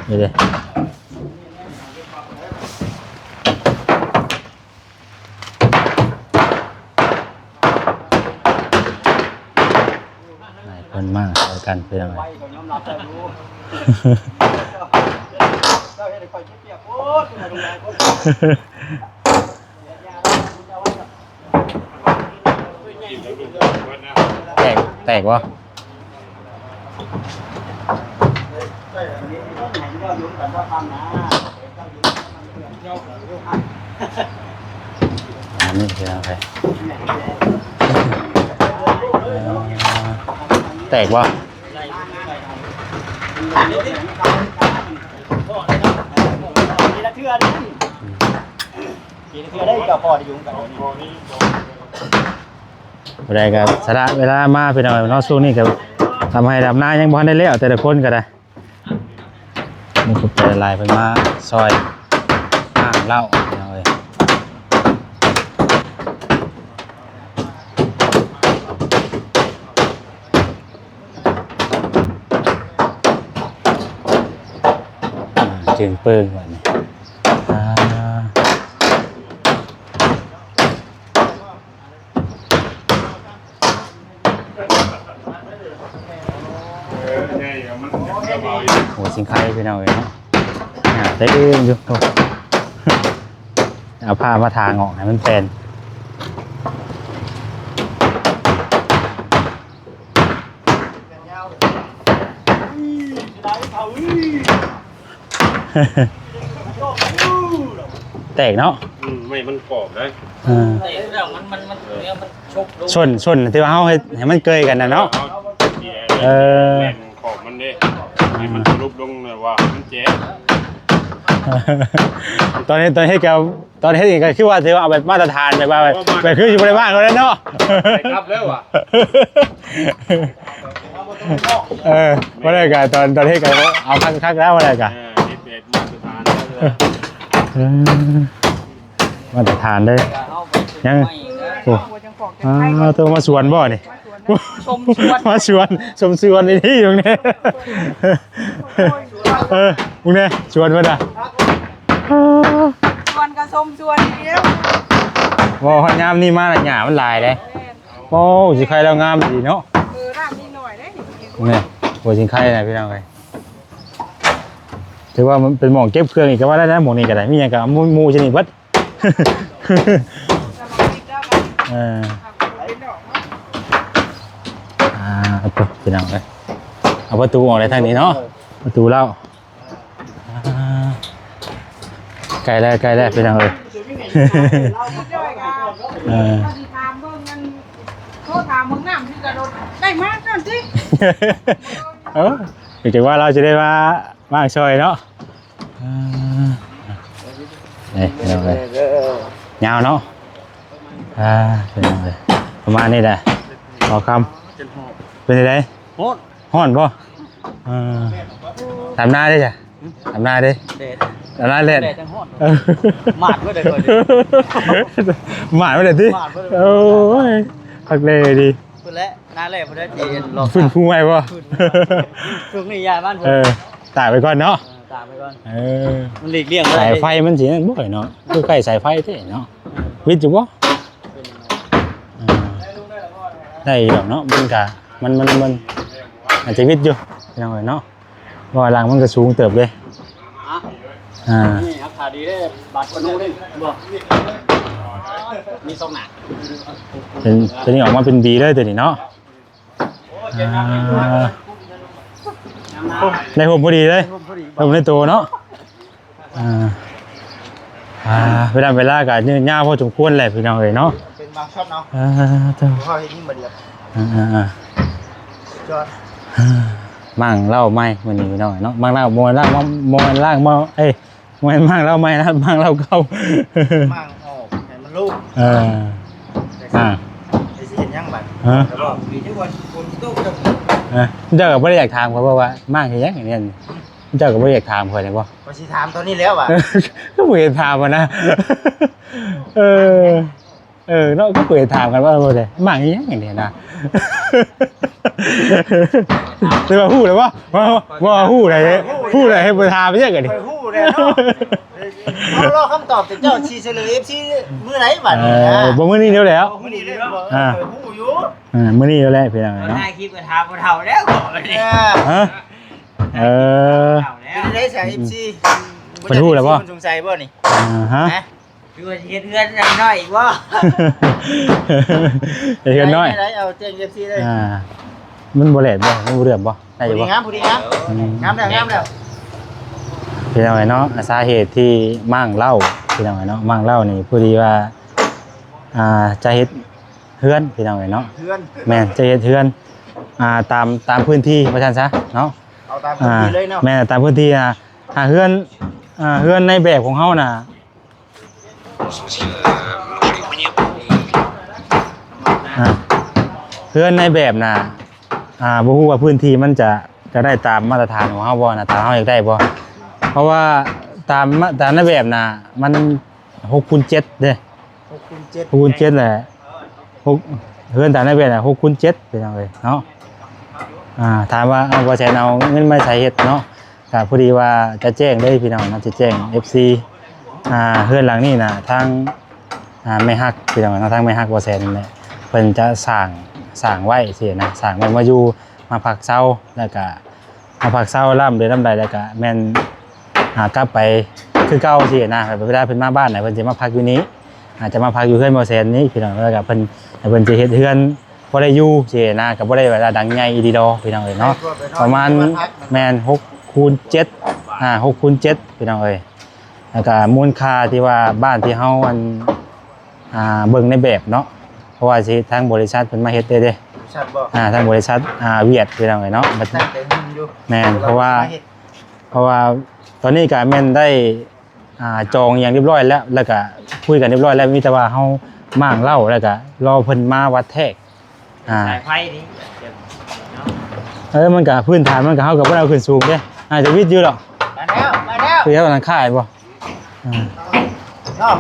ນີ້ເດ້ ຫຼາຍຄົນມາຊ່ອຍກັນ ພີ່ນ້ອງເອີຍ ແຕກ ແຕກບໍ່? ອັນນີ້ຄືເອົາໄປ ແຕກບໍ່? ຜູ້ໃດກໍສະຫຼະເວລາມາ ພີ່ນ້ອງເນາະ ຊ່ວງນີ້ກໍທຳໄຮ່ທຳນາຍັງບໍ່ທັນໄດ້ແລ້ວ ແຕ່ລະຄົນກໍໄດ້ ມີຄົນໃຈຫຼາຍເພິ່ນມາຊ່ອຍຫ້າງເລົ່າ ພີ່ນ້ອງເອີຍ. ອ່າ ຈຶ່ງເປິງບາດນີ້ ອ່າ ໂອ້ ຊິງໄຄ ພີ່ນ້ອງເອີຍເນາະ ຫຍ້າເຕັມຢູ່ ເອົາຜ້າມາຖາງອອກໃຫ້ມັນແຜ່ນ. ແຕກເນາະ ອືມ ໄມ້ມັນກອບໄດ໋ ເອີ ແຕກແລ້ວມັນ ມັນ ມັນ ເອີ ມັນຊົກລົງ ຊົນ ຊົນ ທີ່ວ່າເຮົາເຮັດໃຫ້ມັນເກີຍກັນນະເນາະ ເອີ ເອີ ແລ່ນຂອບມັນເດ້ ໃຫ້ມັນສະຫຼຸບລົງແບບວ່າມັນແຈກ ຕອນເຮັດ ຕອນເຮັດກໍ ຕອນເຮັດນີ້ກໍຄືວ່າຖືວ່າເອົາແບບມາດຕະຖານ ແບບວ່າ ໂອ້ ມາດຕະຖານ ແບບຄືຊິບໍ່ໄດ້ມາກແລ້ວເນາະ ໄປກັບແລ້ວຫວາ ເອີ ບໍ່ໄດ້ກໍຕອນ ຕອນເຮັດກໍເອົາຄັກໆແລ້ວ ບໍ່ໄດ້ກໍ ເອີ ເຮັດແບບມາດຕະຖານແລ້ວ ເອີ ມາດຕະຖານເລີຍ ຍັງ ໂອ້ ອ່າ ໂຕມາສວນບໍ່ນີ້? ຊົມສວນ ມາສວນ ຊົມສວນອີ່ຫຼີຢູ່ນີ້ ເອີ ເບິ່ງແດ່ ສວນເພິ່ນນະ ສວນກໍຊົມສວນອີ່ຫຼີ ເວົ້າຮອດຍາມນີ້ມາລະຫຍ້າມັນຫຼາຍເດ້ ແມ່ນ ໂອ້ ຊິໄຄລາວງາມດີເນາະ ເອີ ລາກນິດໜ້ອຍເດ້ ນີ້ ໂອ້ ຊິໄຄນະພີ່ນ້ອງເອີຍ ຖືວ່າມັນເປັນໝ່ອງເກັບເຄື່ອງອີກກໍວ່າໄດ້ນະ ໝ່ອງນີ້ກໍໄດ້ ມີຫຍັງກໍເອົາໝູ່ ໝູ່ໃສ່ນີ້ເບິດ ເອີ ອ່າ ໂອ້ ພີ່ນ້ອງເອີຍ ເອົາປະຕູອອກໄດ້ທາງນີ້ເນາະ ປະຕູເລົາ ອ່າ ໃກ້ແລ້ວ ໃກ້ແລ້ວ ພີ່ນ້ອງເອີຍ ເອີ ໂທຖາມເບິ່ງນັ້ນ ໂທຖາມເບິ່ງນ້ຳທີ່ກະໂດດ ໄດ້ມາກ່ອນຕິ ເອີ. ເປັນຈັ່ງວ່າລາວຈະໄດ້ມາ ມາຊ່ອຍເນາະ. ອ່າ ນີ້ພີ່ນ້ອງເອີຍ ຍາວເນາະ. ອ່າ ພີ່ນ້ອງເອີຍ ປະມານນີ້ແຫຼະ ເວົ້າຄຳ. ເປັນຈັ່ງໃດ? ຮ້ອນ ຮ້ອນບໍ່? ເອີ ດຳນາເດ້ຈ້ະ? ດຳນາເດ້? ແດດ ດຳນາແດດ ແດດຈັ່ງຮ້ອນ. ເອີ ໝາດເບິດເລີຍຂ້ອຍນີ້ ໝາດເບິດເລີຍຕິ? ໝາດເບິດເລີຍ. ໂອ້ຍ ຄັກແນ່ດີ. ພຸ້ນແຫຼະ ນາແລ້ວພຸ້ນແຫຼະ ຈີນ ຟື້ນຟູໃໝ່ບໍ່? ຟື້ນຟູໃໝ່ ຊ່ວງນີ້ຢ່າມັນ. ເອີ ຕາກໄປກ່ອນເນາະ. ເອີ ຕາກໄປກ່ອນ. ເອີ ມັນຫຼີກລ່ຽງບໍ່ໄດ້ ສາຍໄຟມັນຊິນັ້ນບໍ່ເນາະ ຄືໃກ້ສາຍໄຟແທ້ເນາະ. ເອີ ວິດຢູ່ບໍ່? ເປັນຫຍັງ? ເອີ ໄດ້ຢູ່ດອກເນາະ ມັນກະ ມັນ ມັນ ມັນອາດຈະວິດຢູ່ ພີ່ນ້ອງເອີຍເນາະ. ເພາະວ່າຫຼັງມັນກໍສູງເຕີບເດ້. ຮະ? ອ່າ ນີ້ຮັກສາດີເດ້ ບາດປະນູນີ້ບໍ່ ມີສອງໜ້າ. ເປັນ ຕົວນີ້ອອກມາເປັນ B ເລີຍຕົວນີ້ເນາະ. ອ່າ ໄດ້ຮົ່ມພໍດີເລີຍ ຮົ່ມພໍດີ ຮົ່ມໃນໂຕເນາະ. ອ່າ ອ່າ ເວລາ ເວລາກໍຍືດຍາວພໍສົມຄວນແຫຼະ ພີ່ນ້ອງເອີຍເນາະ. ເປັນບາງຊັອດເນາະ. ອ່າ ເຈົ້າ ເຮົາເຮັດນີ້ມາດຽວ. ອ່າໆໆ ສຸດຍອດ. ມ້າງເຫຼົ້າໃໝ່ມື້ນີ້ ພີ່ນ້ອງເອີຍເນາະ. ມ້າງເຫຼົ້າ ບໍ່ແມ່ນລ້າງ ບໍ່ແມ່ນລ້າງເຫຼົ້າ ເອີຍ ບໍ່ແມ່ນມ້າງເຫຼົ້າໃໝ່ນະ ມ້າງເຫຼົ້າເກົ່າ ມ້າງອອກໃຫ້ມັນໂລ່ງ. ເອີ ອ່າ ໄປຊິເຮັດຫຍັງບັດ? ຮະ? ແລ້ວກໍມີທີ່ວ່າຝົນຕົກ. ເອີ ເຈົ້າກໍບໍ່ໄດ້ຢາກຖາມຂ້ອຍບໍ່ວ່າມ້າງເຮັດຫຍັງອັນນີ້? ເຈົ້າກໍບໍ່ໄດ້ຢາກຖາມຂ້ອຍນີ້ບໍ່? ຂ້ອຍຊິຖາມຕອນນີ້ແລ້ວວ່າ ຄືບໍ່ເຫັນຖາມຫັ້ນນະ. ເອີ ເອີເນາະ ກໍເປີດຖາມກັນວ່າບໍ່ໄດ້ໝາກອີ່ຫຍັງອັນນີ້ນະ. ແຕ່ວ່າຮູ້ແລ້ວບໍ່? ວ່າ ວ່າຮູ້ໄດ້ ຮູ້ໄດ້ໃຫ້ບໍ່ຖາມອີ່ຫຍັງອັນນີ້. ຮູ້ແລ້ວເນາະ. ເຮົາລໍຄຳຕອບຈາກເຈົ້າ ຊິສະເໜີ ເອັຟຊີ ມື້ໃດບັດນີ້ນະ? ເອີ ບໍ່ ມື້ນີ້ເດີແລ້ວ. ມື້ນີ້ເດີ. ອ່າ ຮູ້ຢູ່. ອ່າ ມື້ນີ້ເດີແຫຼະ ພີ່ນ້ອງເອີຍເນາະ. ຖ່າຍຄລິບກໍຖາມບໍ່ເຖົ້າແລ້ວ. ເອີ ຮະ? ເອີ ເຖົ້າແລ້ວ. ເປັນໄດສາ ເອັຟຊີ ເພິ່ນຮູ້ແລ້ວບໍ່? ເພິ່ນສົງໄສບໍ່ນີ້? ອ່າ ຮະ? ຄືວ່າຊິເຮັດເຮືອນນ້ອຍອີກບໍ່? ເຮັດເຮືອນນ້ອຍ ໄດ້ ເອົາແຈ້ງ ເອັຟຊີ ເລີຍ. ອ່າ ມັນບໍ່ແຫຼດບໍ່? ມັນບໍ່ເຫຼືອມບໍ່? ໄດ້ຢູ່ບໍ່? ງາມ ພໍດີງາມ. ອືມ ງາມແລ້ວ ງາມແລ້ວ. ພີ່ນ້ອງເອີຍເນາະ ສາເຫດທີ່ມ້າງເຫຼົ້າ ພີ່ນ້ອງເອີຍເນາະ ມ້າງເຫຼົ້ານີ້ ພໍດີວ່າ ອ່າ ຈະເຮັດເຮືອນ ພີ່ນ້ອງເອີຍເນາະ. ເຮືອນ ແມ່ນ ຈະເຮັດເຮືອນ ອ່າ ຕາມ ຕາມພື້ນທີ່ວ່າຊັ້ນຊະເນາະ. ເອົາຕາມພື້ນທີ່ເລີຍເນາະ. ແມ່ນ ຕາມພື້ນທີ່ນະ. ອ່າ ເຮືອນ ອ່າ ເຮືອນໃນແບບຂອງເຮົານະ ອ່າ ເຮືອນໃນແບບນະ ອ່າ ບໍ່ຮູ້ວ່າພື້ນທີ່ມັນຈະ ຈະໄດ້ຕາມມາດຕະຖານຂອງເຮົາບໍ່ນະ ຕາມເຮົາຢາກໄດ້ບໍ່? ເພາະວ່າຕາມມາ ຕາມໃນແບບນະ ມັນຫົກຄູນເຈັດເດ້. ຫົກຄູນເຈັດ ຫົກຄູນເຈັດແຫຼະ. ຫົກ ເຮືອນຕາມໃນແບບນະ ຫົກຄູນເຈັດ ພີ່ນ້ອງເອີຍເນາະ. ອ່າ ຖາມວ່າ ເອົາ ບໍ່ແຊນເອົາເງິນມາໃສເຮັດເນາະ? ກະພໍດີວ່າຈະແຈ້ງເລີຍພີ່ນ້ອງເນາະ ຈະແຈ້ງ ເອັຟຊີ ອ່າ ເຮືອນຫຼັງນີ້ນະ ທາງ ອ່າ ແມ່ຮັກ ພີ່ນ້ອງເນາະ ທາງແມ່ຮັກບໍ່ແຊນນີ້ແຫຼະ ເພິ່ນຈະສ້າງ ສ້າງໄວ້ຊີ້ນະ ສ້າງໄວ້ມາຢູ່ ມາພັກເຊົາ ແລ້ວກະມາພັກເຊົາລຳເດືອນລຳໃດ ແລ້ວກະແມ່ນ ອ່າ ກັບໄປຄືເກົ່າຊີ້ນະ. ເວລາເພິ່ນມາບ້ານນະ ເພິ່ນຈະມາພັກຢູ່ນີ້ ອາດຈະມາພັກຢູ່ເຮືອນບໍ່ແຊນນີ້ພີ່ນ້ອງ ແລ້ວກະເພິ່ນ ເພິ່ນຈະເຮັດເຮືອນ ພໍໄດ້ຢູ່ຊີ້ນະ ກໍບໍ່ໄດ້ວ່າດັງໃຫຍ່ອີ່ຫຼີດອກ ພີ່ນ້ອງເອີຍເນາະ. ປະມານ ແມ່ນ ຫົກຄູນເຈັດ ອ່າ ຫົກຄູນເຈັດ ພີ່ນ້ອງເອີຍ. ແລ້ວກະມູນຄ່າທີ່ວ່າບ້ານທີ່ເຮົາ ອັນ ອ່າ ເບິ່ງໃນແບບເນາະ ເພາະວ່າຊິທາງບໍລິສັດເພິ່ນມາເຮັດເດ້ ບໍລິສັດບໍ່? ອ່າ ທາງບໍລິສັດ ອ່າ ຫວຽດ ພີ່ນ້ອງເອີຍເນາະ. ແມ່ນ ເພາະວ່າ ເພາະວ່າຕອນນີ້ກະແມ່ນໄດ້ ອ່າ ຈອງອີ່ຫຍັງຮຽບຮ້ອຍແລ້ວ ແລ້ວກະຄຸຍກັນຮຽບຮ້ອຍແລ້ວ ມີແຕ່ວ່າເຮົາມ້າງເຫຼົ້າ ແລ້ວກະລໍເພິ່ນມາວັດແທກ ອ່າ ສາຍໄຟນີ້ເນາະ. ເອີ ມັນກະພື້ນຖານມັນກະ ເຮົາກະບໍ່ໄດ້ເອົາຂຶ້ນສູງເດ້ ອາດຈະວິດຢູ່ດອກ. ມາແລ້ວ ມາແລ້ວ ຄືເຮົາກຳລັງຂາຍບໍ່? ອ່າ ເນາະ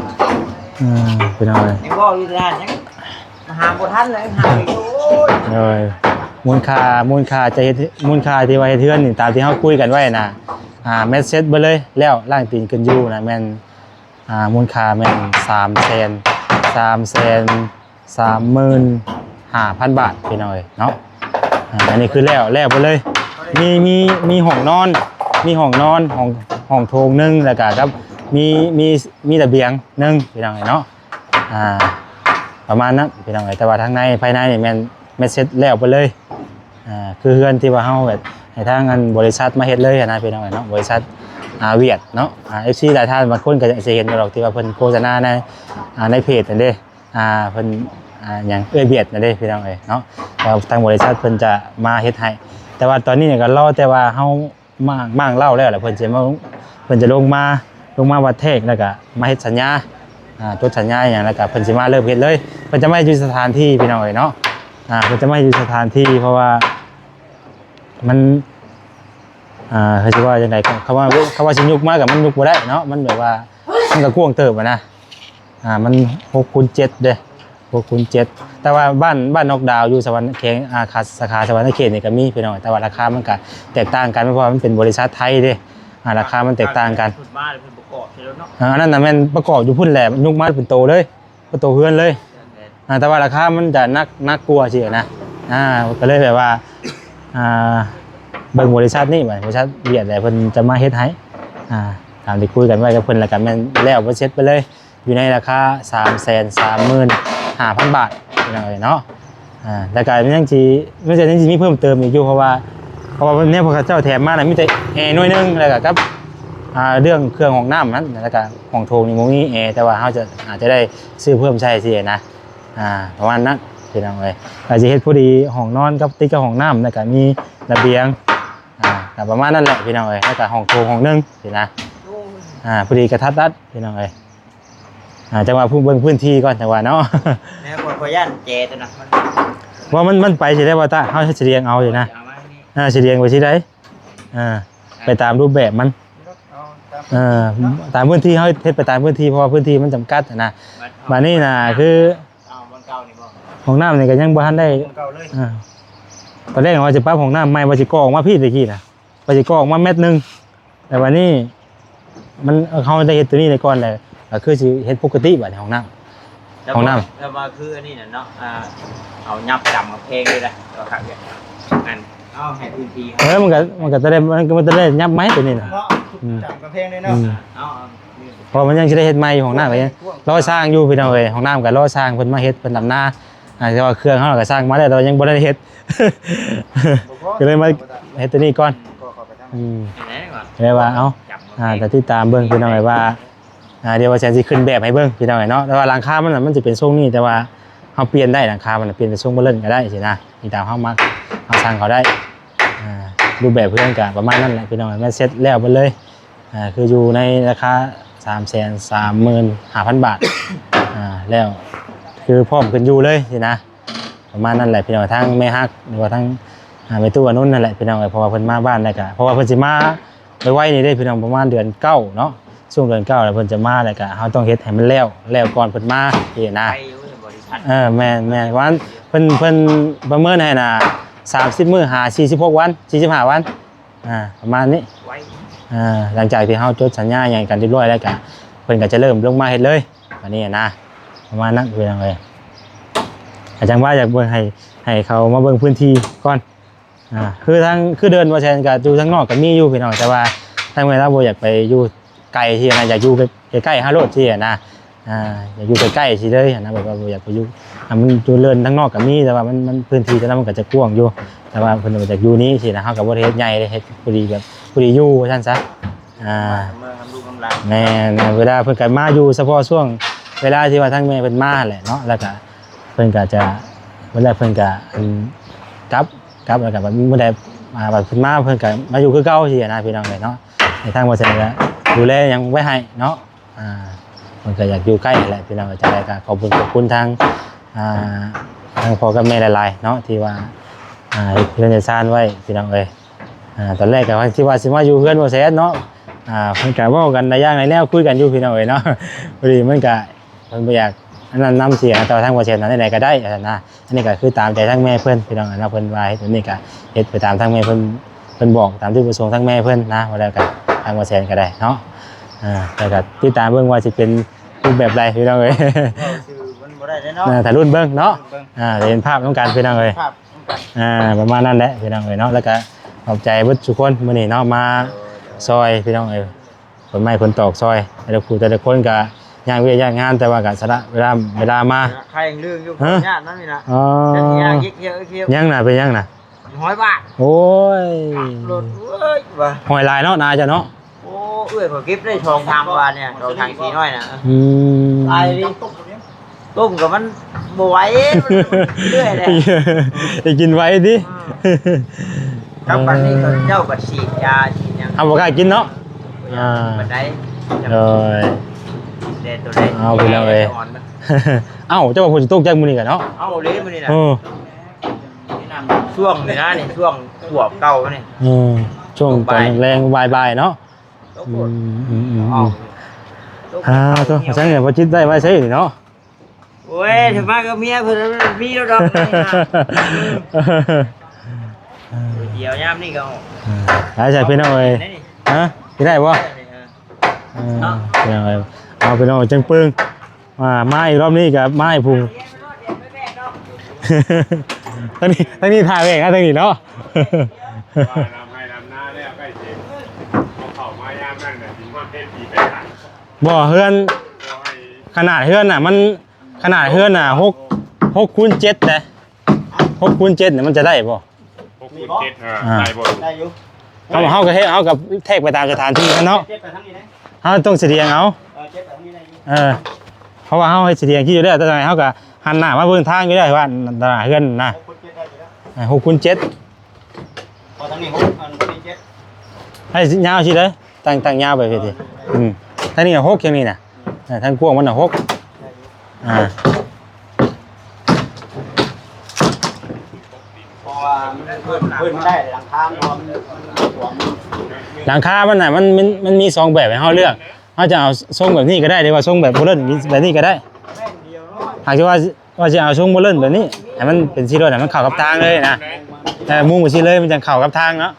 ເອີ ພີ່ນ້ອງເອີຍ ຍັງເວົ້າຢູ່ນານ ຍັງ ຫາບໍ່ທັນເລີຍ ຫາຢູ່. ໂອ້ຍ ໂດຍ ມູນຄ່າ ມູນຄ່າຈະເຮັດ ມູນຄ່າທີ່ວ່າເຮັດເຮືອນນີ້ ຕາມທີ່ເຮົາຄຸຍກັນໄວ້ນະ ອ່າ ແມັດເຊັດເບິດເລີຍ ແລ້ວລ້າງຕີນຂຶ້ນຢູ່ນະ ແມ່ນ ອ່າ ມູນຄ່າແມ່ນສາມແສນ ສາມແສນສາມໝື່ນຫ້າພັນບາດ ພີ່ນ້ອງເອີຍເນາະ. ອ່າ ອັນນີ້ຄືແລ້ວ ແລ້ວເບິດເລີຍ ມີ ມີ ມີຫ້ອງນອນ ມີຫ້ອງນອນ ຫ້ອງ ຫ້ອງໂຖງໜຶ່ງ ແລ້ວກະກັບ ມີ ມີ ມີລະບຽງໜຶ່ງ ພີ່ນ້ອງເອີຍເນາະ. ອ່າ ປະມານນັ້ນ ພີ່ນ້ອງເອີຍ ແຕ່ວ່າທາງໃນ ພາຍໃນນີ້ແມ່ນ ແມັດເຊັດແລ້ວເບິດເລີຍ. ອ່າ ຄືເຮືອນທີ່ວ່າເຮົາແບບໃຫ້ທາງອັນບໍລິສັດມາເຮັດເລີຍຫັ້ນນະ ພີ່ນ້ອງເອີຍເນາະ ບໍລິສັດ ອ່າ ຫວຽດເນາະ. ອ່າ ເອັຟຊີຫຼາຍທ່ານບາງຄົນກໍຈະ ຈະເຫັນຢູ່ດອກ ທີ່ວ່າເພິ່ນໂຄສະນາໃນ ອ່າ ໃນເພຈຫັ້ນເດ້ ອ່າ ເພິ່ນ ອ່າ ຫຍັງ ເອື້ອຍຫວຽດຫັ້ນເດ້ ພີ່ນ້ອງເອີຍເນາະ. ແລ້ວທາງບໍລິສັດເພິ່ນຈະມາເຮັດໃຫ້ ແຕ່ວ່າຕອນນີ້ກໍລໍແຕ່ວ່າເຮົາມ້າງ ມ້າງເຫຼົ້າແລ້ວ ແລ້ວເພິ່ນຊິມາ ເພິ່ນຈະລົງມາ ລົງມາວັດແທກ ແລ້ວກໍມາເຮັດສັນຍາ ອ່າ ຈົດສັນຍາອີ່ຫຍັງ ແລ້ວກໍເພິ່ນຊິມາເລີ່ມເຮັດເລີຍ. ເພິ່ນຈະມາຢູ່ສະຖານທີ່ ພີ່ນ້ອງເອີຍເນາະ ອ່າ ເພິ່ນຈະມາຢູ່ສະຖານທີ່ ເພາະວ່າມັນ ອ່າ ເຂົາຊິວ່າຈັ່ງໃດ ເຂົາວ່າ ເຂົາວ່າຊິຍຸກມາກໍມັນຍຸກບໍ່ໄດ້ເນາະ ມັນແບບວ່າ ມັນກໍກວ້າງເຕີບຫັ້ນນະ ອ່າ ມັນຫົກຄູນເຈັດເດ້ ຫົກຄູນເຈັດ ແຕ່ວ່າບ້ານ ບ້ານນອກດາວຢູ່ສະຫວັນ ແຂວງ ອ່າ ສາຂາສະຫວັນນະເຂດນີ້ກໍມີ ພີ່ນ້ອງ ແຕ່ວ່າລາຄາມັນກໍແຕກຕ່າງກັນ ເພາະວ່າມັນເປັນບໍລິສັດໄທເດ້ ອ່າ ລາຄາມັນແຕກຕ່າງກັນ ເພິ່ນມາເພິ່ນປະກອບໃສ່ລົດເນາະ ອ່າ ອັນນັ້ນນະແມ່ນປະກອບຢູ່ພຸ້ນແຫຼະ ຍຸກມາເປັນໂຕເລີຍ ປະຕູເຮືອນເລີຍ ອ່າ ແຕ່ວ່າລາຄາມັນຈະໜັກ ໜັກກວ່າຊີ້ນະ ອ່າ ກໍເລີຍແບບວ່າ ອ່າ ເບິ່ງບໍລິສັດນີ້ ບໍລິສັດຫວຽດແຫຼະ ເພິ່ນຈະມາເຮັດໃຫ້ ອ່າ ຕາມທີ່ຄຸຍກັນໄວ້ກັບເພິ່ນ ແລ້ວກໍແມ່ນແລ້ວເປັນເສັດໄປເລີຍ ຢູ່ໃນລາຄາສາມແສນສາມໝື່ນຫ້າພັນບາດ ພີ່ນ້ອງເອີຍເນາະ ອ່າ ແລ້ວກໍມັນຍັງຊິ ມັນຈະຍັງຊິມີເພີ່ມເຕີມອີກຢູ່ ເພາະວ່າ ເພາະວ່າແນວພວກເຂົາເຈົ້າແຖມມານະ ມີແຕ່ແອໜ່ວຍໜຶ່ງ ແລ້ວກໍກັບ ອ່າ ເລື່ອງເຄື່ອງຫ້ອງນ້ຳນັ້ນ ແລ້ວກໍຫ້ອງໂຖງນີ້ບໍ່ມີແອ ແຕ່ວ່າເຮົາຈະ ອາດຈະໄດ້ຊື້ເພີ່ມໃສ່ຊີ້ນະ ອ່າ ປະມານນັ້ນ ພີ່ນ້ອງເອີຍ ກໍຊິເຮັດພໍດີຫ້ອງນອນກັບ ຕິດກັບຫ້ອງນ້ຳ ແລ້ວກໍມີລະບຽງ ອ່າ ກໍປະມານນັ້ນແຫຼະ ພີ່ນ້ອງເອີຍ ແລ້ວກໍຫ້ອງໂຖງຫ້ອງໜຶ່ງຊີ້ນະ ອ່າ ພໍດີກະທັດລັດ ພີ່ນ້ອງເອີຍ ອ່າ ຈັງຫວະເບິ່ງພື້ນທີ່ກ່ອນ ຈັງຫວະເນາະ ແມ່ນບໍ່ ຂ້ອຍຢ້ານແຈຕົວນັ້ນ ວ່າມັນ ມັນໄປຊິໄດ້ບໍ່ຕາ ເຮົາຊິລຽງເອົາຢູ່ນະ ອ່າ ຊິລຽງໄປຊິໄດ້ ອ່າ ໄປຕາມຮູບແບບມັນ ເອີ ຕາມພື້ນທີ່ ເຮົາເຮັດໄປຕາມພື້ນທີ່ ເພາະວ່າພື້ນທີ່ມັນຈຳກັດນະ ບາດນີ້ນະ ຄື ຫ້ອງນ້ຳນີ້ກໍຍັງບໍ່ທັນໄດ້ ອ່າ ຕອນແລກວ່າຈະປັບຫ້ອງນ້ຳໃໝ່ ວ່າຊິກໍ່ອອກມາພີ້ຕະກີ້ນະ ວ່າຊິກໍ່ອອກມາແມັດໜຶ່ງ ແຕ່ບາດນີ້ມັນ ເຮົາໄດ້ເຮັດຕົວນີ້ໄດ້ກ່ອນແລ້ວ ກໍຄືຊິເຮັດປົກກະຕິບາດນີ້ຫ້ອງນ້ຳ ຫ້ອງນ້ຳ ແລ້ວວ່າຄືອັນນີ້ນະເນາະ ອ່າ ເອົາຫຍັບຈຳກຳແພງເລີຍນະ ກໍຄັກຢູ່ ແມ່ນ ເອົາໃຫ້ພື້ນທີ່ ເອີ ມັນກໍ ມັນກໍຈະໄດ້ ມັນກໍຈະໄດ້ຫຍັບໃໝ່ຕົວນີ້ນະ ເນາະ ອືມ ຈຳກຳແພງເລີຍເນາະ ອືມ ເອົາ ເອົາ ເພາະວ່າມັນຍັງຊິໄດ້ເຮັດໃໝ່ຫ້ອງນ້ຳ ຍັງລໍຊ່າງຢູ່ ພີ່ນ້ອງເອີຍ ຫ້ອງນ້ຳກໍລໍຊ່າງເພິ່ນມາເຮັດ ເພິ່ນດຳນາ ອ່າ ແຕ່ວ່າເຄື່ອງເຮົາກໍສ້າງມາແລ້ວ ແຕ່ວ່າຍັງບໍ່ໄດ້ເຮັດ ກໍເລີຍມາເຮັດຕົວນີ້ກ່ອນ ອືມ ກໍເລີຍວ່າ ເອົ້າ ອ່າ ກໍຕິດຕາມເບິ່ງ ພີ່ນ້ອງເອີຍ ວ່າ ອ່າ ດຽວວ່າແສນຊິຂຶ້ນແບບໃຫ້ເບິ່ງ ພີ່ນ້ອງເອີຍເນາະ ແຕ່ວ່າຫຼັງຄາມັນນະ ມັນຈະເປັນຊົງນີ້ ແຕ່ວ່າເຮົາປ່ຽນໄດ້ ຫຼັງຄາມັນນະ ປ່ຽນເປັນຊົງບໍ່ເລີນກໍໄດ້ຊີ້ນະ ອີງຕາມເຮົາມັກ ເຮົາສັ່ງເຂົາໄດ້ ອ່າ ຮູບແບບເຮືອນກໍປະມານນັ້ນແຫຼະ ພີ່ນ້ອງເອີຍ ແມ່ນເສັດແລ້ວເບິດເລີຍ ອ່າ ຄືຢູ່ໃນລາຄາສາມແສນສາມໝື່ນຫ້າພັນບາດ ອ່າ ແລ້ວຄືພ້ອມຂຶ້ນຢູ່ເລີຍຊີ້ນະ ປະມານນັ້ນແຫຼະ ພີ່ນ້ອງ ທາງແມ່ຮັກ ຫຼືວ່າທາງ ອ່າ ແມ່ຕູ້ອານຸນນັ້ນແຫຼະ ພີ່ນ້ອງເອີຍ ເພາະວ່າເພິ່ນມາບ້ານແລ້ວກະ ເພາະວ່າເພິ່ນຊິມາໄວໆນີ້ເດ້ ພີ່ນ້ອງ ປະມານເດືອນເກົ້າເນາະ ຊ່ວງເດືອນເກົ້າແລ້ວເພິ່ນຈະມາ ແລ້ວກະເຮົາຕ້ອງເຮັດໃຫ້ມັນແລ້ວ ແລ້ວກ່ອນເພິ່ນມາຊີ້ນະ ເອີ ແມ່ນໆ ວ່າເພິ່ນ ເພິ່ນປະເມີນໃຫ້ນະ ສາມສິບມື້ຫາ ສີ່ສິບຫົກວັນ ສີ່ສິບຫ້າວັນ ອ່າ ປະມານນີ້ ໄວ ອ່າ ຫຼັງຈາກທີ່ເຮົາຈົດສັນຍາຫຍັງກັນຮຽບຮ້ອຍແລ້ວກະ ເພິ່ນກໍຈະເລີ່ມລົງມາເຮັດເລີຍ ອັນນີ້ນະ ປະມານນັ້ນ ພີ່ນ້ອງເອີຍ ອາ ຈັ່ງວ່າຢາກເບິ່ງໃຫ້ ໃຫ້ເຂົາມາເບິ່ງພື້ນທີ່ກ່ອນ ອ່າ ຄືທາງ ຄືເດີ່ນບໍ່ແຊນກໍຢູ່ທາງນອກກໍມີຢູ່ ພີ່ນ້ອງ ແຕ່ວ່າທາງແມ່ລາວບໍ່ຢາກໄປຢູ່ ໄກທີ່ຫັ້ນນະ ຢາກຢູ່ໃກ້ໆເຮົາໂລດຊີ້ຫັ້ນນະ ອ່າ ຢາກຢູ່ໃກ້ໆຊີ້ເລີຍຫັ້ນນະ ແບບວ່າບໍ່ຢາກໄປຢູ່ ອ່າ ມັນຢູ່ເລີນທາງນອກກໍມີ ແຕ່ວ່າມັນ ມັນພື້ນທີ່ຕະນັ້ນມັນກໍຈະກວ້າງຢູ່ ແຕ່ວ່າເພິ່ນກໍຢາກຢູ່ນີ້ຊີ້ນະ ເຮົາກໍບໍ່ໄດ້ເຮັດໃຫຍ່ເດ້ ເຮັດພໍດີແບບພໍດີຢູ່ວ່າຊັ້ນຊະ ອ່າ ເມືອງນຳລູກນຳຫຼານ ແມ່ນ ເວລາເພິ່ນກໍມາຢູ່ສະເພາະຊ່ວງເວລາທີ່ວ່າທາງແມ່ເພິ່ນມາຫັ້ນແຫຼະເນາະ ແລ້ວກໍເພິ່ນກໍຈະ ເວລາເພິ່ນກໍ ອັນ ກັບ ກັບ ແລ້ວກໍແບບມື້ໃດ ອ່າ ແບບເພິ່ນມາ ເພິ່ນກໍມາຢູ່ຄືເກົ່າຊີ້ນະ ພີ່ນ້ອງເອີຍເນາະ ໃຫ້ທາງບໍ່ແຊນກໍດູແລຫຍັງໄວ້ໃຫ້ເນາະ ອ່າ ເພິ່ນກໍຢາກຢູ່ໃກ້ຫັ້ນແຫຼະ ພີ່ນ້ອງເອີຍ ຈັ່ງໃດກໍຂອບຄຸນ ຂອບຄຸນທາງ ອ່າ ທາງພໍ່ກັບແມ່ຫຼາຍໆເນາະ ທີ່ວ່າ ອ່າ ເຮັດເຮືອນເຮັດຊານໄວ້ ພີ່ນ້ອງເອີຍ ອ່າ ຕອນແລກກໍວ່າ ທີ່ວ່າຊິມາຢູ່ເຮືອນບໍ່ແຊນເນາະ ອ່າ ເພິ່ນກໍເວົ້າກັນຫຼາຍຢ່າງຫຼາຍແນວ ຄຸຍກັນຢູ່ ພີ່ນ້ອງເອີຍເນາະ ພໍດີມັນກໍ ເພິ່ນບໍ່ຢາກອັນນັ້ນນຳເສຍ ແຕ່ວ່າທາງບໍ່ແຊນນັ້ນໃດກໍໄດ້ ວ່າຊັ້ນນະ ອັນນີ້ກໍຄືຕາມໃຈທາງແມ່ເພິ່ນ ພີ່ນ້ອງເນາະ ເພິ່ນວ່າເຮັດແບບນີ້ກໍເຮັດໄປຕາມທາງແມ່ເພິ່ນ ເພິ່ນບອກຕາມຈຸດປະສົງທາງແມ່ເພິ່ນນະ ວ່າແລ້ວກໍທາງບໍ່ແຊນກໍໄດ້ເນາະ ອ່າ ແລ້ວກໍຕິດຕາມເບິ່ງວ່າຊິເປັນຮູບແບບໃດ ພີ່ນ້ອງເອີຍ ເວົ້າຊື່ມັນບໍ່ໄດ້ເດ້ເນາະ ອ່າ ຖ້າລຸ້ນເບິ່ງເນາະ ເບິ່ງ ອ່າ ຈະເຫັນພາບນຳກັນ ພີ່ນ້ອງເອີຍ ພາບນຳກັນ ອ່າ ປະມານນັ້ນແຫຼະ ພີ່ນ້ອງເອີຍເນາະ ແລ້ວກໍຂອບໃຈເບິດທຸກຄົນມື້ນີ້ເນາະ ມາຊ່ອຍ ພີ່ນ້ອງເອີຍ ຂົນໄມ້ຂົນຕອກຊ່ອຍ ແຕ່ລະຄູ່ແຕ່ລະຄົນກະຍາກວຽກຍາກງານ ແຕ່ວ່າກະສະຫຼະເວລາ ເວລາມາ ໃຄຍັງເລື່ອງຢູ່ ຫະ? ຍາກນຳນີ້ນະ ອໍ ຍັງນະ ເປັນຫຍັງນະ? ຮ້ອຍບາດ ໂອ້ຍ ລົດເອີຍວ່າ ຮ້ອຍຫຼາຍເນາະ ນາເຈົ້າເນາະ ໂອ້ ເອື້ອຍຂ້ອຍເກັບໄດ້ສອງຖັງວ່ານີ້ ສອງຖັງສີ່ຮ້ອຍນະ ອືມ ຫຼາຍເລີຍ ຕົ້ມກໍມັນບໍ່ໄຫວ ເມື່ອຍເດ້ ໄດ້ກິນໄວຕິ ອືມ ຄັບ ບັດນີ້ເຂົາເຈົ້າກໍສີດຢາສີດຫຍັງ ເຮົາບໍ່ກ້າກິນເນາະ ອ່າ ປານໃດ ໂດຍ ແຕ່ໂຕໃດ ເອົາ ພີ່ນ້ອງເອີຍ ອ່ອນມັນ ເອົ້າ ເຈົ້າວ່າຝົນຊິຕົກຈັກມື້ນີ້ກະເນາະ ເອົາເລີຍມື້ນີ້ນະ ເອີ ຊ່ວງນີ້ນະ ນີ້ຊ່ວງຂວບເກົ່ານີ້ ເອີ ຊ່ວງຕອນແລງໆ ບ່າຍໆ ເນາະ ອືມ ອືມ ອືມ ອ່າ ໂຕ ຊັ້ນນີ້ບໍ່ຈິດໄດ້ໄວ້ໃສນີ້ເນາະ ໂອ້ຍ ຖ້າມາກັບເມຍເພິ່ນມີແລ້ວດອກ ດຽວຍາມນີ້ກໍອອກ ອ່າ ໄດ້ໃສພີ່ນ້ອງເອີຍ ຮະ ຊິໄດ້ບໍ່ ເອີ ເອີ ເນາະ ພີ່ນ້ອງເອີຍ ເອົາ ພີ່ນ້ອງເອີຍ ຈັ່ງປຶ້ງ ອ່າ ມາອີກ ຮອບນີ້ກໍມາໃຫ້ຜູ້ ທາງນີ້ ທາງນີ້ຖ້າແວກນະ ທາງນີ້ເນາະ ວ່າລຳໄຮ່ລຳນາແລ້ວ ໃກ້ຊິເອົາເຂົ້າມາຍາມນັ້ນນະ ຊິຮອດເພດປີໄປທັນ ບໍ່ ເຮືອນ ບໍ່ໃຫ້ ຂະໜາດເຮືອນນະ ມັນ ຂະໜາດເຮືອນນະ ຫົກ ຫົກຄູນເຈັດເດ້ ຫົກຄູນເຈັດນີ້ມັນຈະໄດ້ບໍ່ ຫົກຄູນເຈັດ ອ່າ ອ່າ ໄດ້ບໍ່ ໄດ້ຢູ່ ເຮົາ ເຮົາກໍເຮັດ ເຮົາກໍແທກໄປຕາມສະຖານທີ່ເນາະ ເຈັດໄປທາງນີ້ເດ້ ເຮົາຕ້ອງສະດຽງເອົາ ເອີ ເຈັດໄປທາງນີ້ໄດ້ຢູ່ ເອີ ເພາະວ່າເຮົາເຮັດສະດຽງຄິດຢູ່ແລ້ວ ແຕ່ວ່າເຮົາກໍຫັນໜ້າມາເບິ່ງທາງຢູ່ແລ້ວ ວ່າໜ້າເຮືອນນະ ຫົກຄູນເຈັດໄດ້ຢູ່ແລ້ວ ອ່າ ຫົກຄູນເຈັດ ພໍທາງນີ້ຫົກ ອັນນີ້ເຈັດ ໃຫ້ຍາວຊີ້ເດີ ຕັ້ງ ຕັ້ງຍາວໄປພີ້ຕິ ອືມ ທາງນີ້ຫົກ ທາງນີ້ນະ ອ່າ ທາງກວ້າງມັນນະຫົກ ອ່າ ເພາະວ່າເພິ່ນ ເພິ່ນໄດ້ຫຼັງຄາ ເພາະວ່າມັນ ຫຼັງຄາມັນນະ ມັນ ມັນ ມັນມີສອງແບບໃຫ້ເຮົາເລືອກ ເຮົາຈະເອົາຊົງແບບນີ້ກໍໄດ້ ຫຼືວ່າຊົງແບບໂບເລີນແບບນີ້ກໍໄດ້ ຫາກຈະວ່າ ວ່າຊິເອົາຊົງໂບເລີນແບບນີ້ ໃຫ້ມັນເປັນສີ່ລ້ວນ ໃຫ້ມັນເຂົ້າກັບທາງເລີຍນະ ເອີ ມຸງໄປຊີ້ເລີຍ ມັນຈັ່ງເຂົ້າກັບທາງເນາະ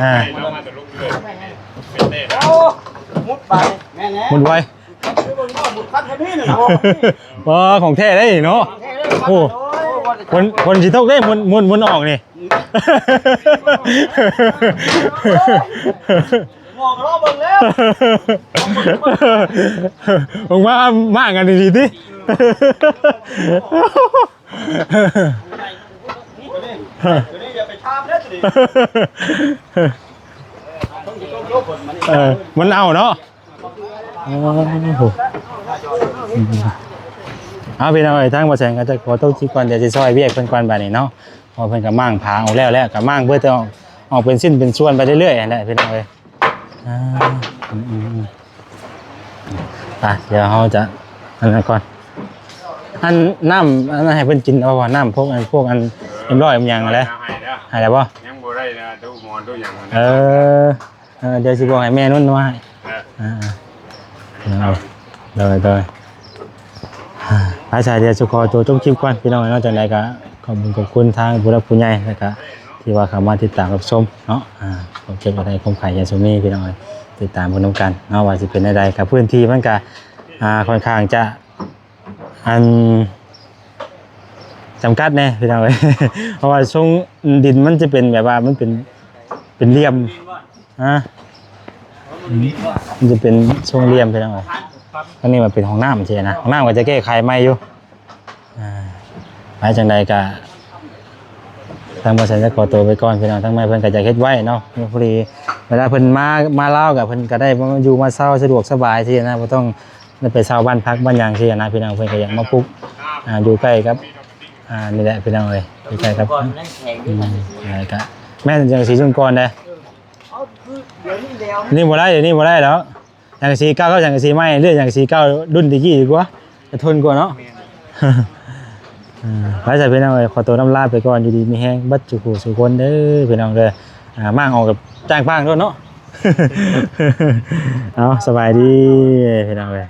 ອ່າ ໂອ້ ມຸດໄປ ມຸດໄວ ໂອ້ ຂອງແທ້ເດ້ເນາະ ໂອ້ ຝົນ ຝົນຊິຕົກເດ້ ໝູນ ໝູນ ໝູນອອກນີ້ ໝໍກໍລໍເບິ່ງແລ້ວ ອອກມາມ້າງກັນດີໆຕິ ຕົວນີ້ຢ່າໄປທາມເດີຕົວນີ້ ເອີ ມັນເອົາເນາະ ໂອ້ໂຫ ເອົາ ພີ່ນ້ອງເອີຍ ທາງບໍ່ແສງກໍຈະຂໍຕົກຄລິບກ່ອນ ດຽວຊິຊ່ອຍວຽກເພິ່ນກ່ອນບາດນີ້ເນາະ ເພາະເພິ່ນກໍມ້າງຜ້າອອກແລ້ວ ແລ້ວກໍມ້າງເບີດອອກ ອອກເປັນຊິ້ນເປັນສ່ວນໄປເລື້ອຍໆຫັ້ນແຫຼະ ພີ່ນ້ອງເອີຍ ອ່າ ອືມໆໆ ໄປ ດຽວເຮົາຈະ ອັນນັ້ນກ່ອນ ອັນ ນ້ຳ ອັນນັ້ນໃຫ້ເພິ່ນກິນເອົາບໍ່ ນ້ຳພວກ ອັນ ພວກ ອັນ ເອັມຮ້ອຍ ເອັມຫຍັງຫັ້ນແຫຼະ ໃຫ້ແລ້ວ ໃຫ້ແລ້ວບໍ່ ຍັງບໍ່ໄດ້ນະ ຕູ້ໝອນຕູ້ຫຍັງ ເອີ ເອີ ດຽວຊິບອກໃຫ້ແມ່ນຸ່ນມາໃຫ້ ເອີ ອ່າ ໂດຍ ໂດຍ ໄປຊະ ດຽວຊິຂໍຕົວຈົບຄລິບກ່ອນ ພີ່ນ້ອງເນາະ ຈັ່ງໃດກໍຂອບຄຸນ ຂອບຄຸນທາງຜູ້ຫຼັກຜູ້ໃຫຍ່ ແລ້ວກໍທີ່ວ່າເຂົ້າມາຕິດຕາມຮັບຊົມເນາະ ອ່າ ຄວາມເຈັບກໍໄດ້ ຄວາມໄຂ້ຢ່າຊຸມມີ ພີ່ນ້ອງເອີຍ ຕິດຕາມເບິ່ງນຳກັນເນາະ ວ່າຊິເປັນແນວໃດ ກໍພື້ນທີ່ມັນກໍ ອ່າ ຂ້ອນຂ້າງຈະ ອັນ ຈຳກັດແດ່ພີ່ນ້ອງເອີຍ ເພາະວ່າຊົງດິນມັນຈະເປັນແບບວ່າມັນເປັນ ເປັນຫຼ່ຽມ ຮະ ມັນຈະເປັນຊົງຫຼ່ຽມພີ່ນ້ອງເອີຍ ອັນນີ້ມັນເປັນຫ້ອງນ້ຳຊີ້ນະ ຫ້ອງນ້ຳກໍຈະແກ້ໄຂໃໝ່ຢູ່ ອ່າ ໄປຈັ່ງໃດກໍ ທາງບ່າວແສນຈະຂໍຕົວໄປກ່ອນພີ່ນ້ອງ ທາງແມ່ເພິ່ນກໍຢາກເຮັດໄວ້ເນາະ ພໍດີເວລາເພິ່ນມາ ມາລາວກໍເພິ່ນກໍໄດ້ມາຢູ່ມາເຊົາສະດວກສະບາຍຊີ້ນະ ບໍ່ຕ້ອງໄດ້ໄປເຊົ່າບ້ານພັກບ້ານຫຍັງຊີ້ນະພີ່ນ້ອງ ເພິ່ນກໍຢາກມາປຸກ ອ່າ ຢູ່ໃກ້ກັບ ອ່າ ນີ້ແຫຼະພີ່ນ້ອງເອີຍ ຢູ່ໃກ້ກັບ ອືມ ແລ້ວກໍແມ່ນຈັ່ງຊີ້ຊຸມກ່ອນເດ້ ນີ້ບໍ່ໄດ້ ດຽວນີ້ບໍ່ໄດ້ດອກ ສັງກະສີເກົ່າກັບສັງກະສີໃໝ່ ເລືອກສັງກະສີເກົ່າ ລຸ້ນແຕ່ກີ້ດີກວ່າ ຈະທົນກວ່າເນາະ ເອີ ໄປຊະພີ່ນ້ອງເອີຍ ຂໍຕົວລຳລາໄປກ່ອນ ຢູ່ດີມີແຮງເບິດສູ່ຜູ້ສູ່ຄົນເດີພີ່ນ້ອງເດີ ອ່າ ມ້າງອອກກັບຈ້າງປ້າງໂລດເນາະ ເອົາ ສະບາຍດີພີ່ນ້ອງເອີຍ.